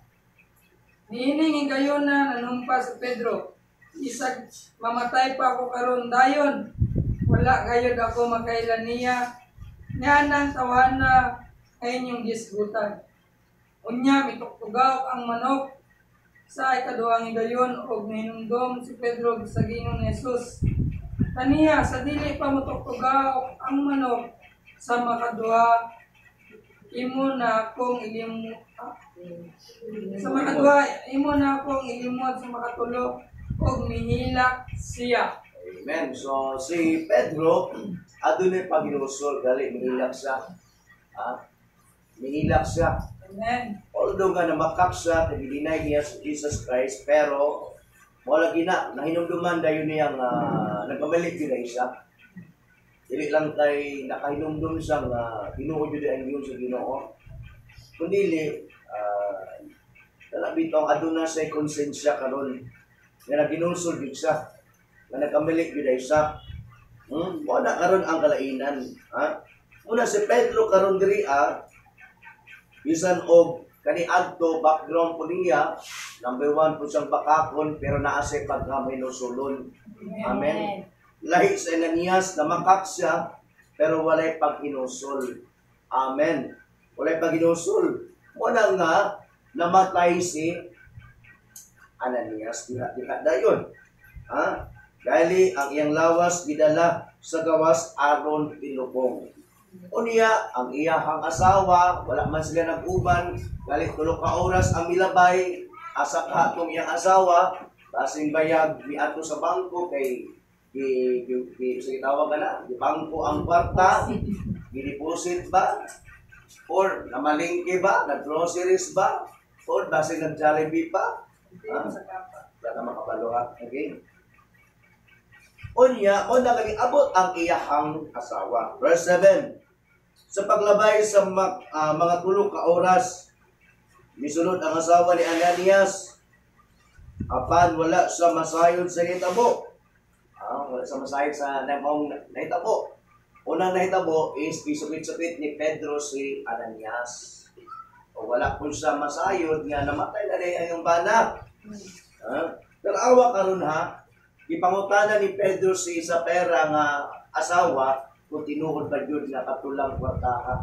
Niining higayona nanumpa si Pedro, "Bisag mamatay pa ako karon dayon, wala gayud ako makaila niya." Nianang tawhana nga inyong gisgutan. Unya mitugtugaok ang manok sa ikaduhang higayon ug nahinumdom si Pedro sa giingon ni Jesus kaniya, "Sa dili pa motugtugaok ang manok sa makaduha, imo na akong ilim ah, sa makaduha imo na akong ilimod sa makatulo." Ug mihilak siya. Amen. So, si Pedro, adunay paghinulsol, gali, mihilak siya. Ha? Mihilak siya. Amen. Although nga namakak siya, kay niya si Jesus Christ, pero wala gina, nahinumduman dayon niya nga nagkamali gyud ay siya. Dili lang kay nakahinumdum siya nga tinuod jud ang yun sa Ginoo. Kundi dala bitaw aduna sa konsensya karon nga naginulsol gyud siya, nga nagkamali gyud ay siya. Wala karon ang kalainan, ha? Una si Pedro karon diri bisan og kaniadto background po niya, number one po siyang bakakon, pero naa siya pagkamahinusulon. Amen. Lahi sa Ananias, namakak siya, pero walay paghinusol. Amen. Walay paghinusol. Wala nga, namatay si Ananias. Diha, diha dayon. Ha? Dahil ang iyang lawas gidala sa gawas aron ilubong. Unya, ang iyahang asawa, wala man sila nag-uban, gali 3 ka oras ang milabay, asa ka atong iyang asawa, basing bayag miadto sa bangko kay gi gi, gi sa gitawag ka na, gi bangko ang kwarta, gi-deposit ba, or namalingke ba, nag-groceries ba, or basing nag-Jollibee pa, ha? Wala ka makabalo ha, okay? Unya, una kay abot ang iyahang asawa. Verse 7. Sa paglabay sa mga 3 ka oras, misulod ang asawa ni Ananias. Apan wala sa masayod sa nahitabo. Wala sa masayod sa namong nahitabo. Unang nahitabo is gisukit-sukit ni Pedro si Ananias. O wala po siya masayod nga namatay na rin ang bana. Pero awa karon ha, gipangutana ni Pedro si Sapera nga asawa kung tinuod ba yun nga katulang kwartaha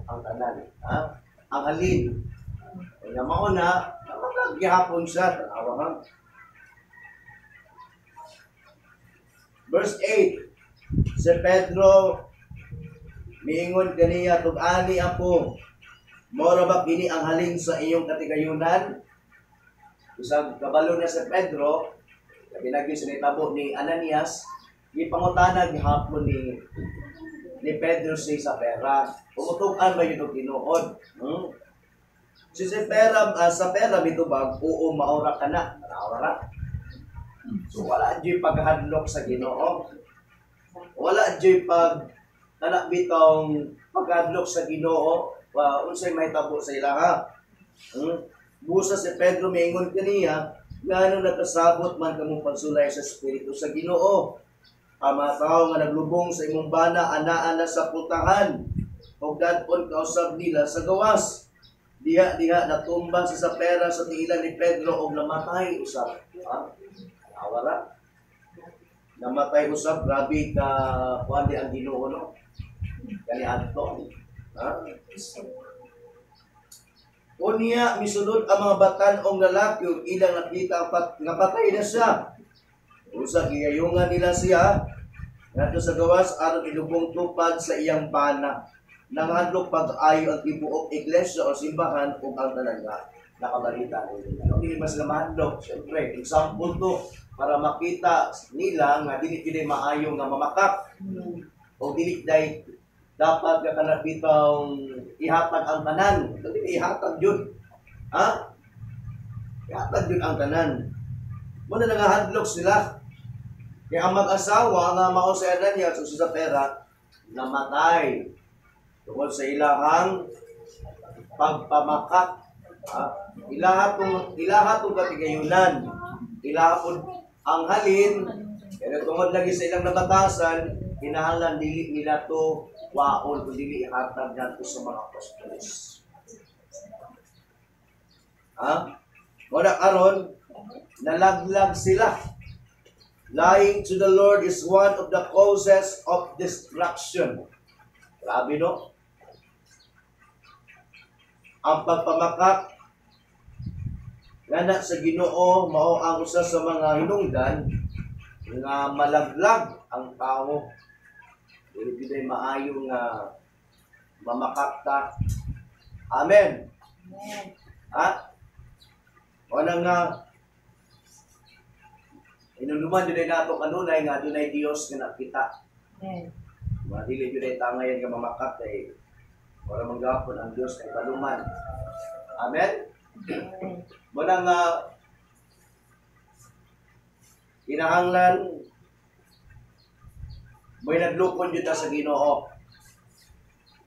ang tanan. Ha? Ang halin. Kaya mauna, gihapon siya. Tanawa ha. Verse 8, si Pedro miingon kaniya, "Tug-ani ako, mora ba kini ang halin sa iyong katigayunan?" Bisag kabalo na si Pedro, labi na gyud sa nahitabo ni Ananias, gipangutana gihapon ni Pedro si Sapera. Umutug-an ba yun og tinuod? Si Sapera, Sapera mitubag, "Oo, maura ka na." Maura ra. So wala dyo'y paghadlok sa Ginoo. Wala dyo'y pag kana bitong paghadlok sa Ginoo, unsay mahitabo sa ilaha. Busa si Pedro miingon kaniya, ngano nagkasabot man kamong pagsulay sa Espiritu sa Ginoo? Ang mga tao nga naglubong sa imong bana anaa na sa pultahan, ug dad-on kausab nila sa gawas. Diha diha natumba si Sapera sa tiilan ni Pedro og namatay usab. Ha? Awara. Namatay usab, grabe ka kuan di ang Ginoo, no. Kani adto. Ha? Unya misulod ang mga batan-ong lalaki ug ilang nakita nga patay na siya. Usa giyayungan nila siya ngadto sa gawas aron ilubong tupad sa iyang bana. Nangahadlok pag-ayo ang tibuok iglesia o simbahan ug ang tanan nga nakabalita nila. Ano, dili mas mahadlok, syempre, example to para makita nila nga dili gid maayo nga mamakak o dili day dapat nga kana bitong ihatag ang tanan. Dili ihatag yun. Ha? Ihatag yun ang tanan. Muna nangahadlok sila. Kaya ang mag-asawa nga mao si Ananias ug si Sapphira namatay tungod sa ilahang pagpamakak. Ha? Ilaha tong katigayunan. Ilaha pud ang halin, pero tungod lagi sa ilang nabatasan, kinahanglan dili nila to waon kung dili ihatag ngadto sa mga apostoles. Ha? Wala karon nalaglag sila. Lying to the Lord is one of the causes of destruction. Grabe, no? Ang pagpamakak ngana sa Ginoo mao ang usa sa mga hinungdan nga malaglag ang tao. Dili gyud ay maayo nga mamakak ta. Amen. Ha? Wala nga inuluman din nato kanunay nga adunay Dios nga nakita. Amen. Mga dili gyud ay tangayan nga mamakak kay wala man gapon ang Dios kay baluman. Amen. Muna nga kinahanglan may nadlukon jud ta sa Ginoo.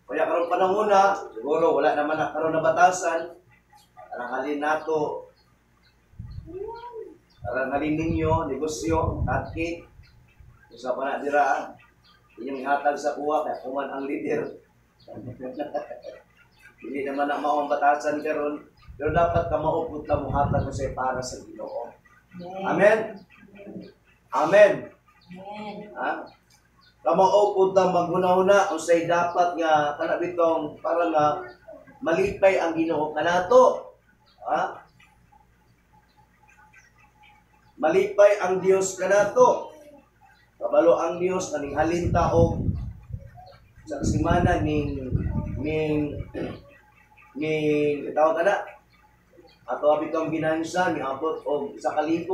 Kaya karon panahon na, siguro wala naman na karon na batasan, arang halin nato, arang halin ninyo, negosyo, cupcake, usa pa na dira, inyong ihatag sa kuha, kaya kuman ang leader. Hindi naman na mao ang batasan karon, pero dapat ka maupod ka muhatag mo sa para sa Ginoo. Amen? Amen. Amen. Ha? Kamaupod ta maghuna-huna unsay dapat nga kana bitong para nga malipay ang Ginoo kanato. Ha? Malipay ang Dios kanato. Kabalo ang Dios kaning halin ta og sa semana ning ning ning tawag kana ato bitong ginansa niabot og 1,000.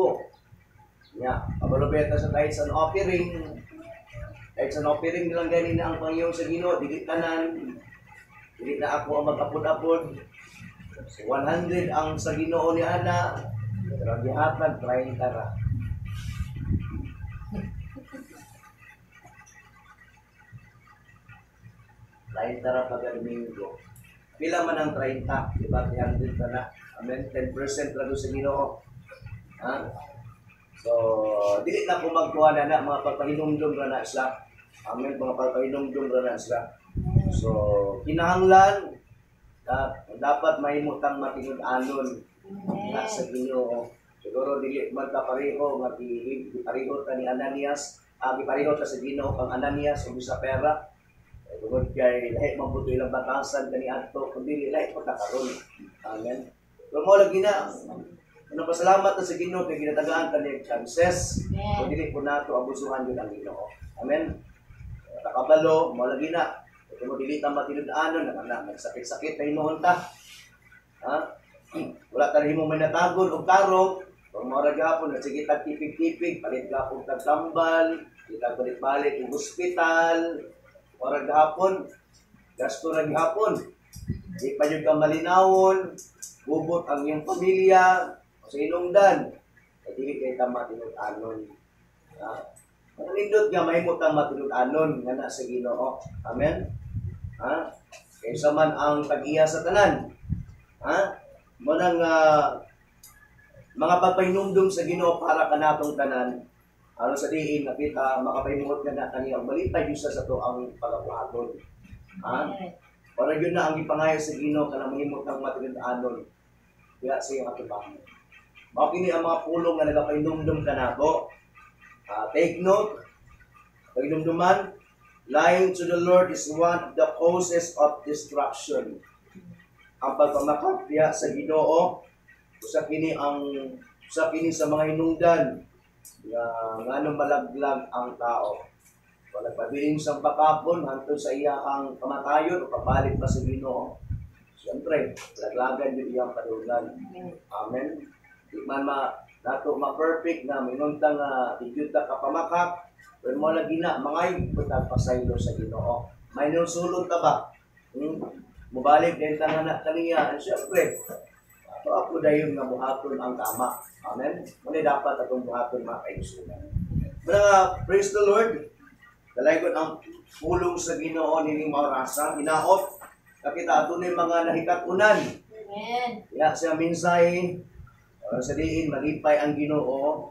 Nya, kabalo beta sa tithes and offering. Tithes and offering lang gani na ang Panginoon sa Ginoo, dili tanan. Dili na ako ang mag-apod-apod. So, 100 ang sa Ginoo ni ana, pero ang gihatag 30 ra. 30 ra pag Domingo. Pila man ang 30, di ba? 300 ka na. Amen, 10% ra sa Ginoo. Ha? So, dili na ko magkuha na na, mga pagpahinumdum ra na siya. Amen, mga pagpahinumdum ra na siya. So, kinahanglan, dapat mahimutang matinud-anon na sa Ginoo. Siguro dili man ta pareho nga gipareho ta ni Ananias, gipareho ta sa Ginoo kang Ananias ug sa pera. Tungod kay lahi man pud ilang batasan kaniadto, kun dili lahi pa ta karon. Amen. Pero mo lagi na ano, pasalamat ta sa Ginoo kay ginatagaan ta niya chances. Kung dili po nato abusuhan jud ang Ginoo. Amen. Takabalo mo lagi na. Kung dili ta matinud-anon na nagsakit-sakit ta hinuon ta. Ha? Wala ta himo may natagon og tarong. Kung mao ra gihapon sige tag tipig-tipig, palit gapon tag tambal, kita balik-balik og ospital. Mao ra gihapon, gasto ra gihapon. Di pa jud ka malinawon, bubot ang iyong pamilya sa inungdan. Kay dili kay ta matinud-anon. Ha? Nindot nga mahimo tang matinud-anon nga na sa Ginoo. Amen. Ha? Kaysa man ang tag-iya sa tanan. Ha? Mo nang mga pagpahinumdum sa Ginoo para kanatong tanan. Aron sa diin nga kita makapahimuot nga na kaniya malipay gyud sa ato ang pagabuhaton. Ha? Para yun na ang gipangayo sa Ginoo kanang mahimot kang matinud-anon diha sa iyong atubangan. Mao kini ang mga pulong nga nagapahinumdum kanato. Take note, pahinumduman, lying to the Lord is one of the causes of destruction. Ang pagpamakak diha sa Ginoo usa kini ang usa kini sa mga hinungdan nga nganong malaglag ang tao. Wala pabilin sa pakapon hangtod sa iyang kamatayon o pabalik pa sa Ginoo. Siyempre, laglagan yun iyang padulngan. Amen. Di man ma nato ma-perfect na minunta nga di gyud ta kapamakak, pero mo lagi na mangay putag pasaylo sa Ginoo. May sulod ta ba? Mubalik din ta nga na kaniya. And siyempre, ato ako dayon nga buhaton ang tama. Amen. Muna dapat atong buhaton mga kaigsuonan. Muna nga, praise the Lord. Dalaygon ang pulong sa Ginoo nining maorasa, hinaot nakita ato ni mga nahikatunan. Amen. Ya siya mensahe sa diin malipay ang Ginoo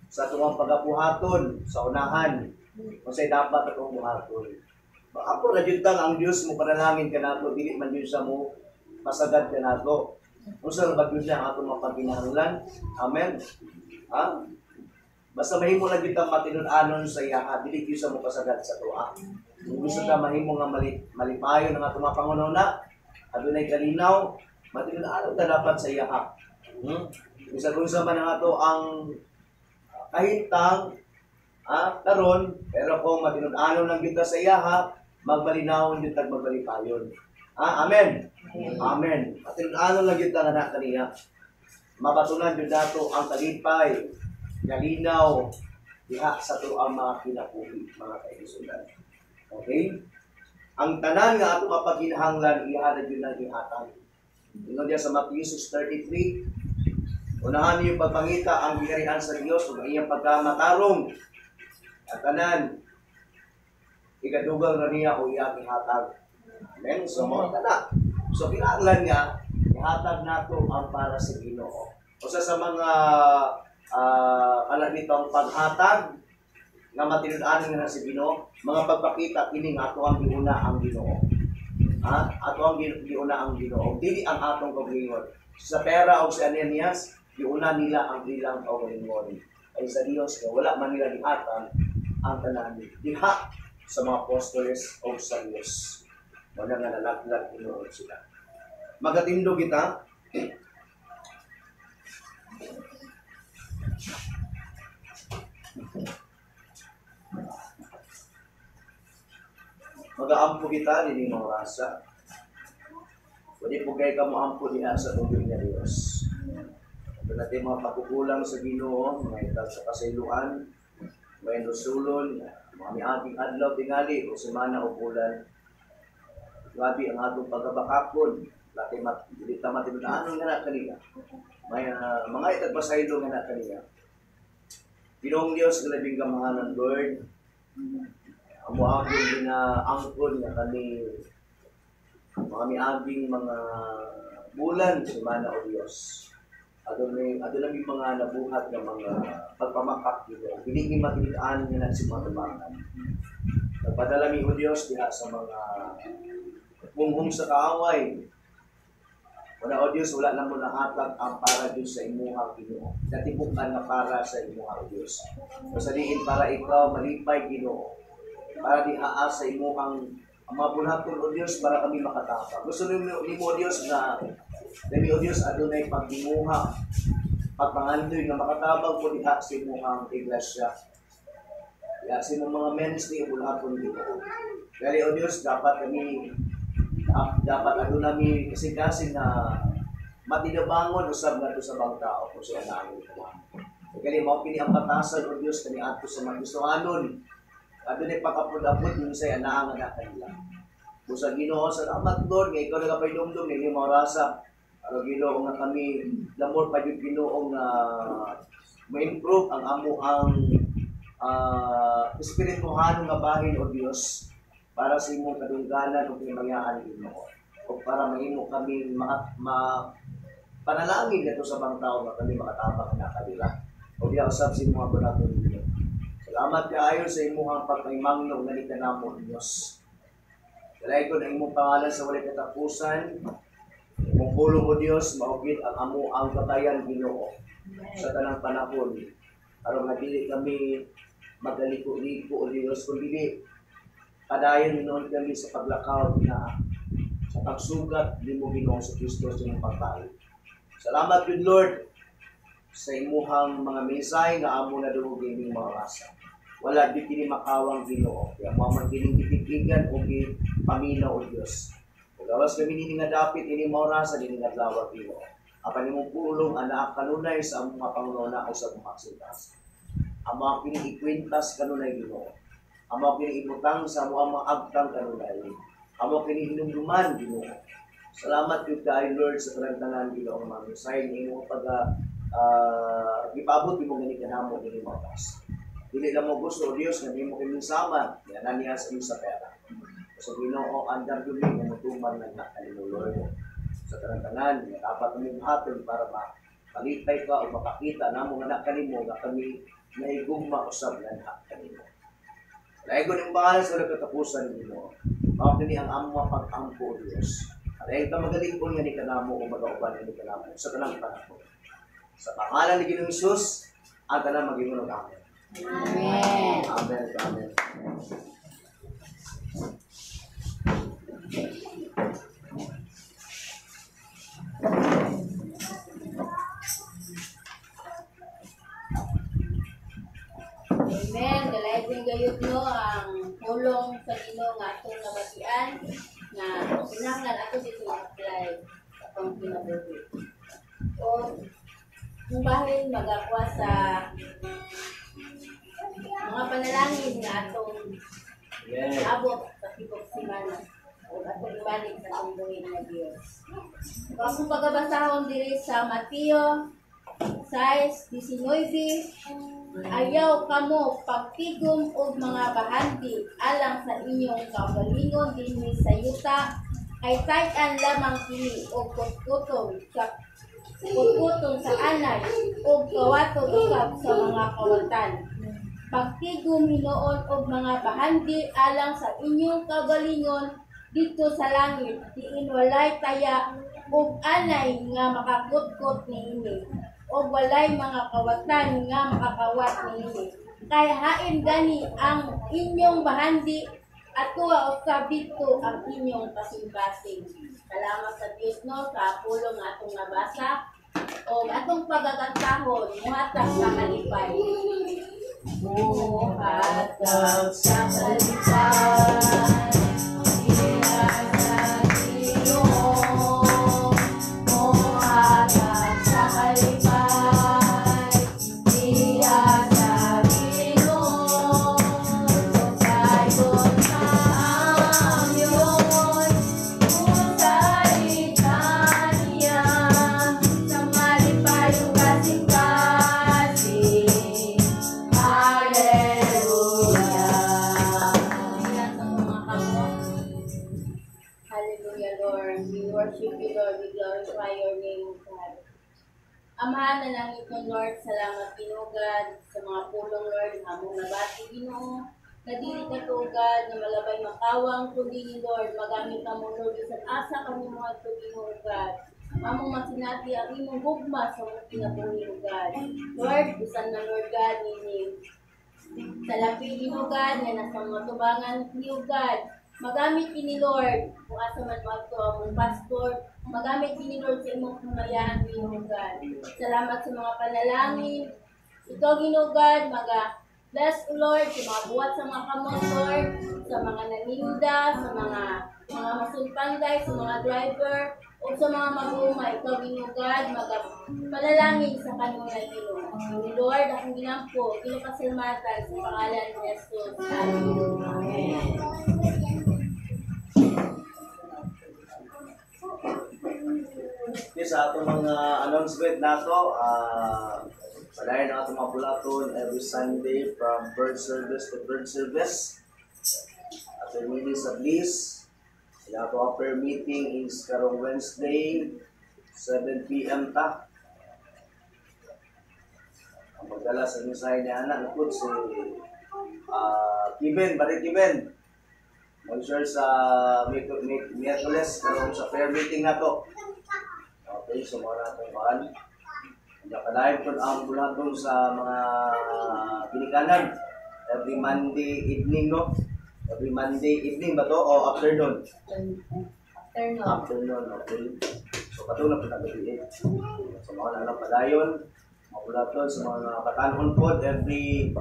sa atong pagabuhaton sa unahan. Unsay dapat atong buhaton. Ako ra jud ang Dios mo panalangin kanato, dili man jud sa mo pasagad kanato. Unsa ra ba gyud na ang atong mapaginahanglan? Amen. Ha? Basta mahimo lang gyud tang matinud-anon sa iya, dili gyud sa mo pasagad sa tuwa. Kung gusto ta mahimo nga malipayon ang atong mga pangununa, adunay kalinaw, matinud-anon ta dapat sa iya. Bisan unsa man ang ato ang kahintang karon, pero kung matinud-anon lang gyud ta sa iya, magbalinawon gyud tag magbalipayon. Amen. Amen. Matinud-anon lang gyud ta nga kaniya. Mabatunan gyud nato ang kalipay, kalinaw diha sa ato ang mga kinabuhi, mga kaigsuonan. Okay? Ang tanan nga ato mapaginahanglan, iha na gyud nang ihatag. Ingon diya sa Matthew 6:33, unahan niyo pagpangita ang giharian sa Dios ug ang iyang pagkamatarong. At tanan ikadugang ra niya o iyang ihatag. Amen. So mo tanan. So kinahanglan nga ihatag nato ang para sa Ginoo. Usa sa mga ala nitong paghatag nga matinud-anon nga sa Ginoo, mga pagpakita kini nga ato ang giuna ang Ginoo. Ha? Ato ang giuna ang Ginoo, dili ang atong kaugalingon. Sa pera o si Ananias, giuna nila ang ilang kaugalingon. Ay sa Dios nga wala man nila gihatag ang tanan diha sa mga apostoles o sa Dios. Wala nga nalaglag Ginoo sila. Magatindog kita. Magaampo kita nining mga rasa. Pwede po kayo kamuampo diha sa tubig nga Dios. Ito natin mga pagkukulang sa Ginoo, mga itag sa kasayloan, mga inusulon, mga miaging adlaw tingali o semana o bulan. Grabe ang atong pagkabakapon. Laki dili ta matinud-anon nga na kaniya. May mga itag pasaylo nga na kaniya. Ginoong Dios, galabing kamahalan, Lord. Amo ang ginaangkon nga kami mga miaging mga bulan, semana o Dios. Adunay mga nabuhat nga mga pagpamakak Ginoo. Dili mi matinud-an nga na si mga tubangan. Nagpadala mi o Dios diha sa mga punghong sa kaaway. Wala o Dios, wala lang mo nahatag ang para Dios sa imuha Ginoo. Natibukan nga para sa imuha o Dios. So, sa diin para ikaw malipay Ginoo. Para dihaa sa imuhang ang mga bulhaton o Dios para kami makatapang. Gusto nimo o Dios na dami o Dios adunay pagtinguha, pagpangandoy nga makatabang po diha sa imuhang iglesia. Diha sa imong mga ministry bulhaton Ginoo. Dali o Dios dapat kami dapat aduna mi kasing-kasing na matinabangon usab ngadto sa bang tao kung siya naangon ko. Kali mao kini ang batasan o Dios kani adto sa mga Kristohanon. Adunay pagkapud-apod yung say anaa nga kanila. Busa Ginoo, salamat Lord nga ikaw nagapahinumdum ninyo mga rasa. Aron Ginoo nga kami lamor pa gyud Ginoo nga ma-improve ang amo ang espirituhanon nga bahin o Dios para sa imong kadungganan ug himayaan Ginoo. O para mahimo kami Panalangin ngadto sa bangtao nga kami makatabang na kanila. O diya usab sa imong bulaton ninyo. Salamat kaayo sa imong pagpaimangno nga ni kanamo, Dios. Dalaygon ang imong pangalan sa walay katapusan. Imong pulong, o Dios, mao gid ang amo ang katayan, Ginoo, sa tanang panahon. Aron nga dili kami magaliko-liko, o Dios, kun dili padayon noon kami sa paglakaw na sa pagsugat nimo, Ginoo sa Kristo, sa imong pagtayo. Salamat good Lord sa imuhang mga mensahe nga amo na dungog inyong mga rasa. Wala di kini makawang, Ginoo. Kaya mo man kining gitigigan o paminaw, o Dios. Ug gawas kami nini nga dapit ini mga rasa nini nga adlaw, Ginoo. Apan imong pulong anaa kanunay sa among mga panguna o sa mga kasintas. Amo kini ikwintas kanunay, Ginoo. Amo kini ibutang sa amo ang mga agtang kanunay. Amo kini hinumduman, Ginoo. Salamat gyud kaayo, Lord, sa tanan-tanan, Ginoo, mga mensahe nga imong pag gipaabot nimo gani kanamo dili mo oras. Dili lang mo gusto, o Dios, nga nimo kami sama, nga niya sa iyong sa pera. So Ginoo, andam gyud mi nga motuman na na kanimo, Lord. Sa tanan-tanan nga dapat kami hatol para malipay ka o makakita namo nga na kanimo nga kami nahigugma usab nga na kanimo. Daygon ang pangalan sa walang katapusan, Ginoo. Mao kini ang among pag-ampo, Dios. Aray ta magalikon nga ni kanamo o magauban nga ni kanamo sa tanang panahon. Sa pangalan ni Ginoong Hesus, ang tanang mag-ingon amen. Amen. Amen. Amen. Amen. Dalaygon gayud no ang pulong sa Ginoo nga atong nabatian nga kinahanglan ato dito i-apply sa atong kinabuhi. O kung bahin magakuha sa mga panalangin nga atong abot sa tibok semana o atong ibalik sa atong buhi nga Dios. O akong pagabasahon diri sa Mateo 6:19, "Ayaw kamo pagtigom og mga bahandi alang sa inyong kaugalingon dinhi sa yuta, kay tay-an lamang kini og kutkuton sa anay ug kawaton usab sa mga kawatan. Pagtigom hinuon og mga bahandi alang sa inyong kaugalingon didto sa langit, diin walay taya ug anay nga makakutkot niini ug walay mga kawatan nga makakawat niini. Kay hain gani ang inyong bahandi, atoa usab didto ang inyong kasing-kasing." Salamat sa Dios no sa pulong nga atong nabasa o atong pagakantahon, "Muhatag sa Kalipay." Muhatag sa kalipay, diha sa Ginoo. Muhatag sa kalipay, diha sa Ginoo. Dayon sa amyon, salita niya, sa malipayong kasing-kasing. Hallelujah. Ayan sa mga kamot. Hallelujah, Lord. We worship you, Lord. We glorify your name, God. Amahan na langit ng Lord, salamat Ginoo God sa mga pulong, Lord, nga among nabati, Ginoo. Na dili ka to, God, na malabay makawang kundi ni Lord, magamit ka mo, Lord, bisan asa kami mo adto, Ginoo God. Among masinati ang imong gugma sa among kinabuhi, O God. Lord, bisan na, Lord God, nini sa lapi, Ginoo God, nga nasa mga tubangan niyo, God. Magamit kini, Lord, kung asa man moadto among pastor, magamit kini, Lord, sa imong kamayaan, Ginoo God. Salamat sa mga panalangin. Ikaw, Ginoo God, maga bless, O Lord, sa mga buhat sa mga kamot, Lord, sa mga naninda, sa mga masulpanday, sa mga driver, o sa mga mag-uuma. Ikaw, Ginoo God, maga panalangin sa kanunay, Ginoo. Lord, akong ginampo, ginapasalamatan sa pangalan ni Jesus. Amen. Okay, sa atong mga announcement nato, padayon ang atong mga bulaton every Sunday from bird service to bird service. Ato mini sa Bliss. Ang ato prayer meeting is karong Wednesday 7 p.m. ta. Ang pagdala sa mensahe ni Ana, napod si Kevin, balik Kevin. Mag-share sa Miyerkules, karon sa prayer meeting na to. Okay, so mga natong kuan. Nakalive po ang bulaton sa mga ginikanan. Every Monday evening, no? Every Monday evening ba to? O afternoon? Afternoon. Afternoon, okay. So, katulad po gabi eh. So, mga na lang padayon. Mga bulaton sa mga batanon po every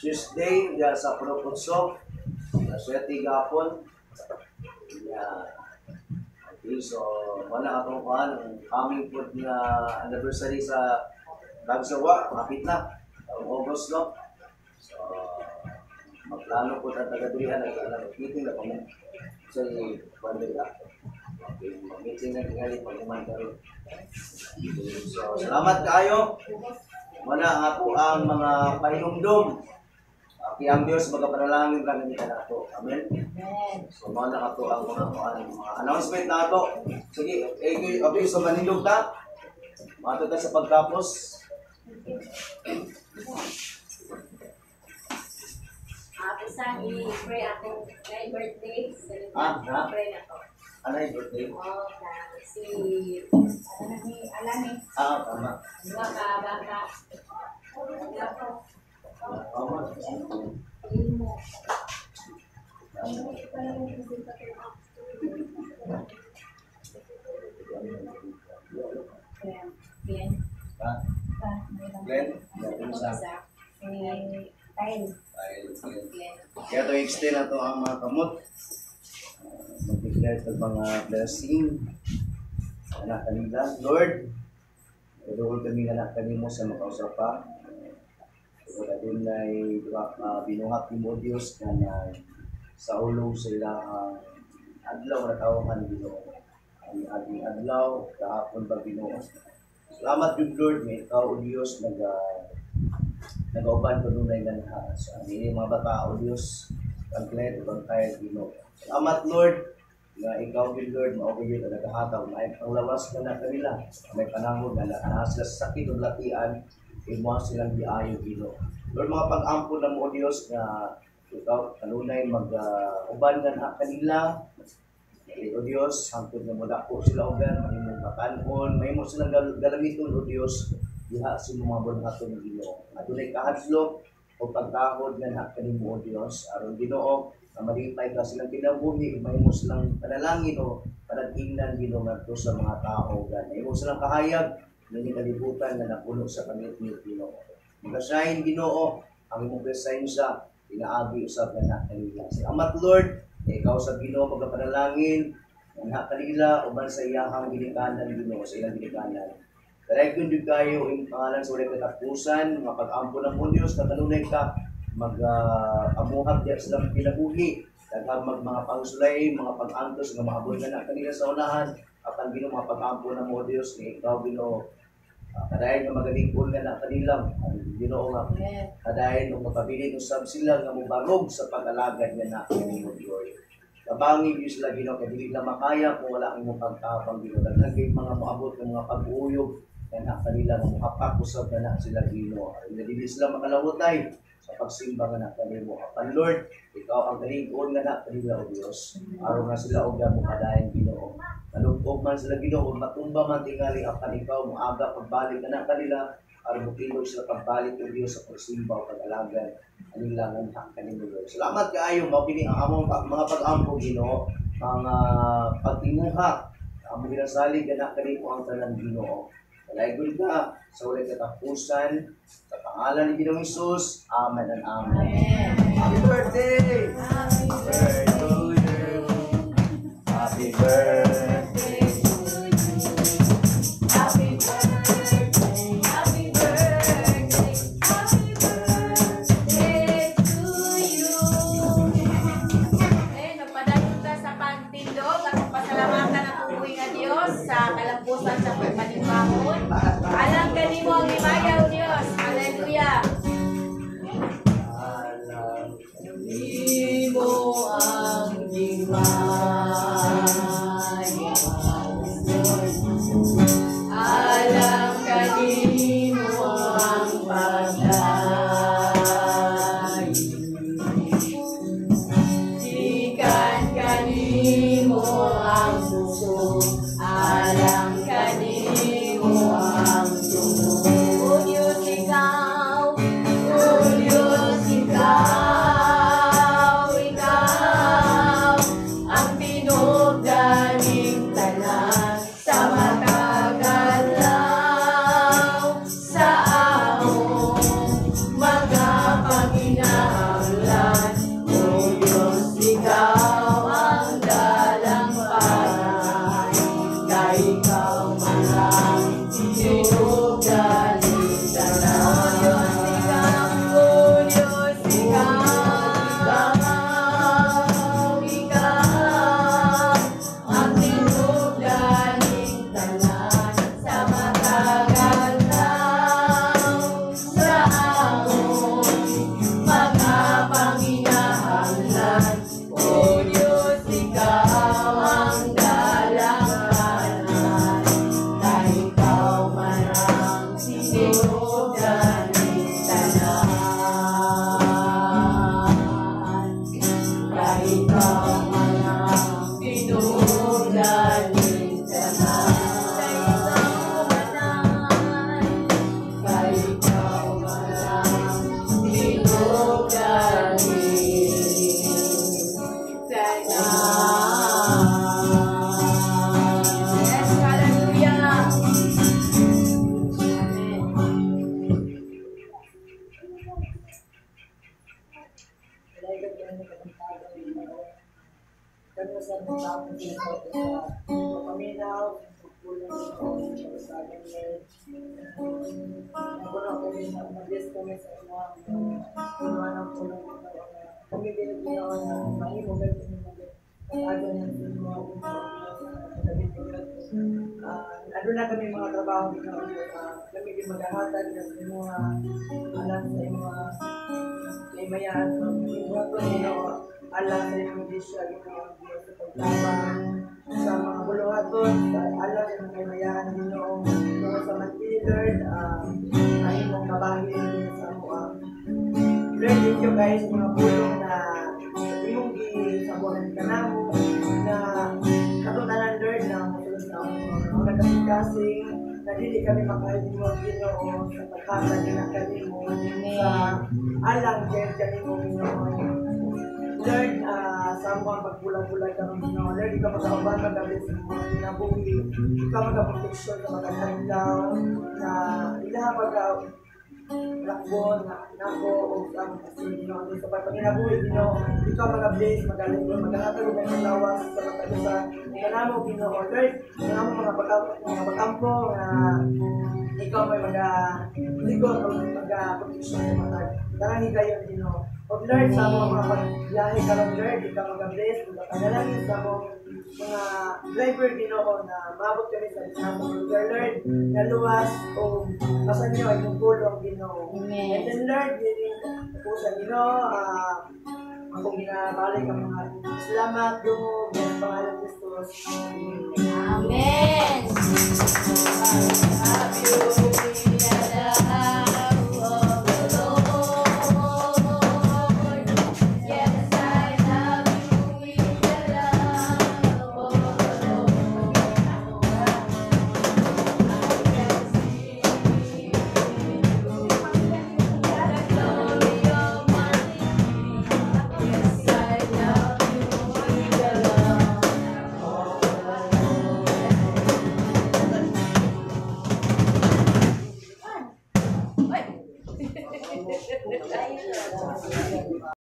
Tuesday diya sa Purok Utso. Alas 7 gapon. Yeah. Okay, so wala atong kuan ang coming po na anniversary sa Bagsawa, kapit na. Ang August, no? So, magplano po ta taga dirihan at alam meeting na kami sa kuan dira. Okay, mag-meeting na tingali pag human karon. So, salamat kayo. Wala ang ako ang mga pahinumdum. Okay, ang Diyos magapanalangin lang ni nato. Amen. Amen. So, mga na ato ang mga announcement na ato. Sige, eh, okay, so manindog ta. Mato ta sa pagtapos. Ako i-pray akong my birthday. Ah, ha? Pray na to. Ano yung birthday? Oh, si ano ni Alani. Ah, tama. Duha ka bata. Tama. Imo. Glenn. Ha? Glenn? Glenn, sa? Si Kyle. Ay, Glenn. Kaya ito extend na to ang mga kamot. Mag-declare sa mga blessing. Anak kanila. Lord, Kaduol kami anak kanimo sa makausapa. Wala din ay binuhat ni mo Diyos nga na sa ulo sa ilang adlaw na tawahan Ginoo. Ang ating adlaw kahapon ba Ginoo. Salamat jud Lord nga ikaw o Dios nagauban kanunay nga sa aming mga bata o Dios paglet ubang tayo Ginoo. Salamat Lord nga ikaw gyud Lord mao gyud ang nagahatag may panglawas ka na kanila, may panahon nga naa sila sa sakit ug latian, imo silang giayo Ginoo. Lord, mga pag-ampo na mo o Dios nga ikaw kanunay mag uban nga na kanila. O Dios, hangtod nga modako sila uban, mahimong batan-on, mahimo silang galamiton o Dios diha sa imong mga buhaton Ginoo. Adunay kahadlok o pagtahod nga na kanimo o Dios aron Ginoo nga malipay ka silang kinabuhi, mahimo silang panalangin o panag-ingnan Ginoo ngadto sa mga tao gani. Mahimo silang kahayag nga kalibutan nga napuno sa pangitngit Ginoo. Magasahin Ginoo ang imong presensya pinaagi usab nga na kanila. Salamat Lord, ikaw sa Ginoo magapanalangin nga kanila uban sa iyahang ginikanan Ginoo, sa ilang ginikanan. Dalaygon jud kayo imong pangalan sa walay katapusan, mga pag-ampo ng mo Dios, katanunay ka mag amuhat diya silang kinabuhi, daghang mag mga pangsulay, mga pag-antos nga maabot na kanila sa unahan, apan Ginoo mga pag-ampo ng mo Dios nga ikaw Ginoo kadayon nga magalingkod nga na kanila, ang Ginoo nga kadayon og mapabilin usab sila nga mobarog sa pag-alagad nga na kanimo Lord. Kabangi gyud sila Ginoo kay dili na makaya kung wala ang imong pagtabang Ginoo. Daghan kay mga moabot ng mga pag-uyog nga na kanila nga mohapak usab nga na sila Ginoo. Aron nga dili sila makalawotay sa pagsimba nga na kanimo. Apan Lord, ikaw ang kalingkod nga na kanila o Dios. Aron nga sila og mokadayon Ginoo. Nalugtog man sila Ginoo, matumba man tingali apan ikaw moaga pagbalik nga na kanila aron motilog sila pagbalik o Dios sa pagsimba o pag-alagad kanila nga na kanimo Lord. Salamat kaayo mao kini ang among mga pag-ampo Ginoo, mga pagtinguha among ginasalig nga na kanimo ang tanan Ginoo. Dalaygon ka sa walay katapusan sa pangalan ni Ginoong Hesus. Amen and amen. Happy birthday! Happy birthday to you. Happy birthday to you. Happy birthday, happy birthday, happy birthday to you. Eh, nagpadayon ta sa pagtindog at pasalamatan ang buhi nga Dios sa kalambusan sa pagpanimbangon. Alang kanimo ang himaya o Dios. Hallelujah. Alang Kanimo ang himaya, Lord. Jesus, alang kanimo ang dugo. O Diyos, ikaw, O Diyos, ikaw, ikaw, ang tinubdaning tanan sa matag adlaw sa among mga panginahanglan. O Diyos, ikaw ang dalampalay, kay ikaw man ang tinubdaning tanan. O Diyos, ikaw, O Diyos, ikaw, ikaw, ang tinubdaning tanan sa matag adlaw sa among mga panginahanglan. O Diyos, ikaw ang dalampalay, kay ikaw man ang tinubdaning tanan. Kay ikaw man ang tinubdaning tanan. Kay ikaw man ang, kay ikaw man ang tinubdaning tanan. Yes, hallelujah. Amen. Daghang kaayo kabuntagon, Ginoo. Kami sa among tao dito sa papaminaw, pagpulong, Ginoo, sa kabasagan, Lord. Napuno kami sa mag-bless kami sa inyong ginawa ng pulong, Ginoo, na kami din, Ginoo, na mahimo gani ni mag-ago niyan sa inyo, Ginoo, sa aduna kami mga trabaho, Ginoo, kami din maghahatag sa inyong alang sa inyong kaimayan, buhaton, Ginoo, alang sa inyong iglesia, Ginoo, Diyos, sa pagtabang sa mga buluhaton, sa alang sa inyong kaimayan, Ginoo, tungod sa monthly, Lord, ang imong kabahin din sa amoa. Lord, thank you guys sa mga pulong na imong gisabonan kanamo na katong-tanan, Lord, na mosulod sa among mga kasing-kasing na dili kami makahilingon, Ginoo, sa paghatag na kanimo sa alang din kanimo, Ginoo. Lord, sa among pagbulag-bulag karon, Ginoo, Lord, ikaw magkauban magabi sa mga kinabuhi, ikaw magaproteksyon sa mga adlaw na ilaha pagka lakbon na nako o sa among pastor, Ginoo. Sa pagpanginabuhi, Ginoo, ikaw mga-bless, magaling, maghahatag og ng lawas sa matag sa kanamo, Ginoo. Lord, sa among mga pag-ampo nga ikaw may maga likod o maga proteksyon sa matag tanang higayon, Ginoo. O Lord, sa among mga pagbiyahe karon, Lord, ikaw maga-bless, magapanalangin sa among mga driver, Ginoo, na maabot kami sa among lugar, Lord, na luwas o basan niyo ay imong pulong, Ginoo. Amen. And then, Lord, yun po sa Ginoo, akong ginabalik ang mga salamat, dungog, sa pangalan ni Jesus. Amen.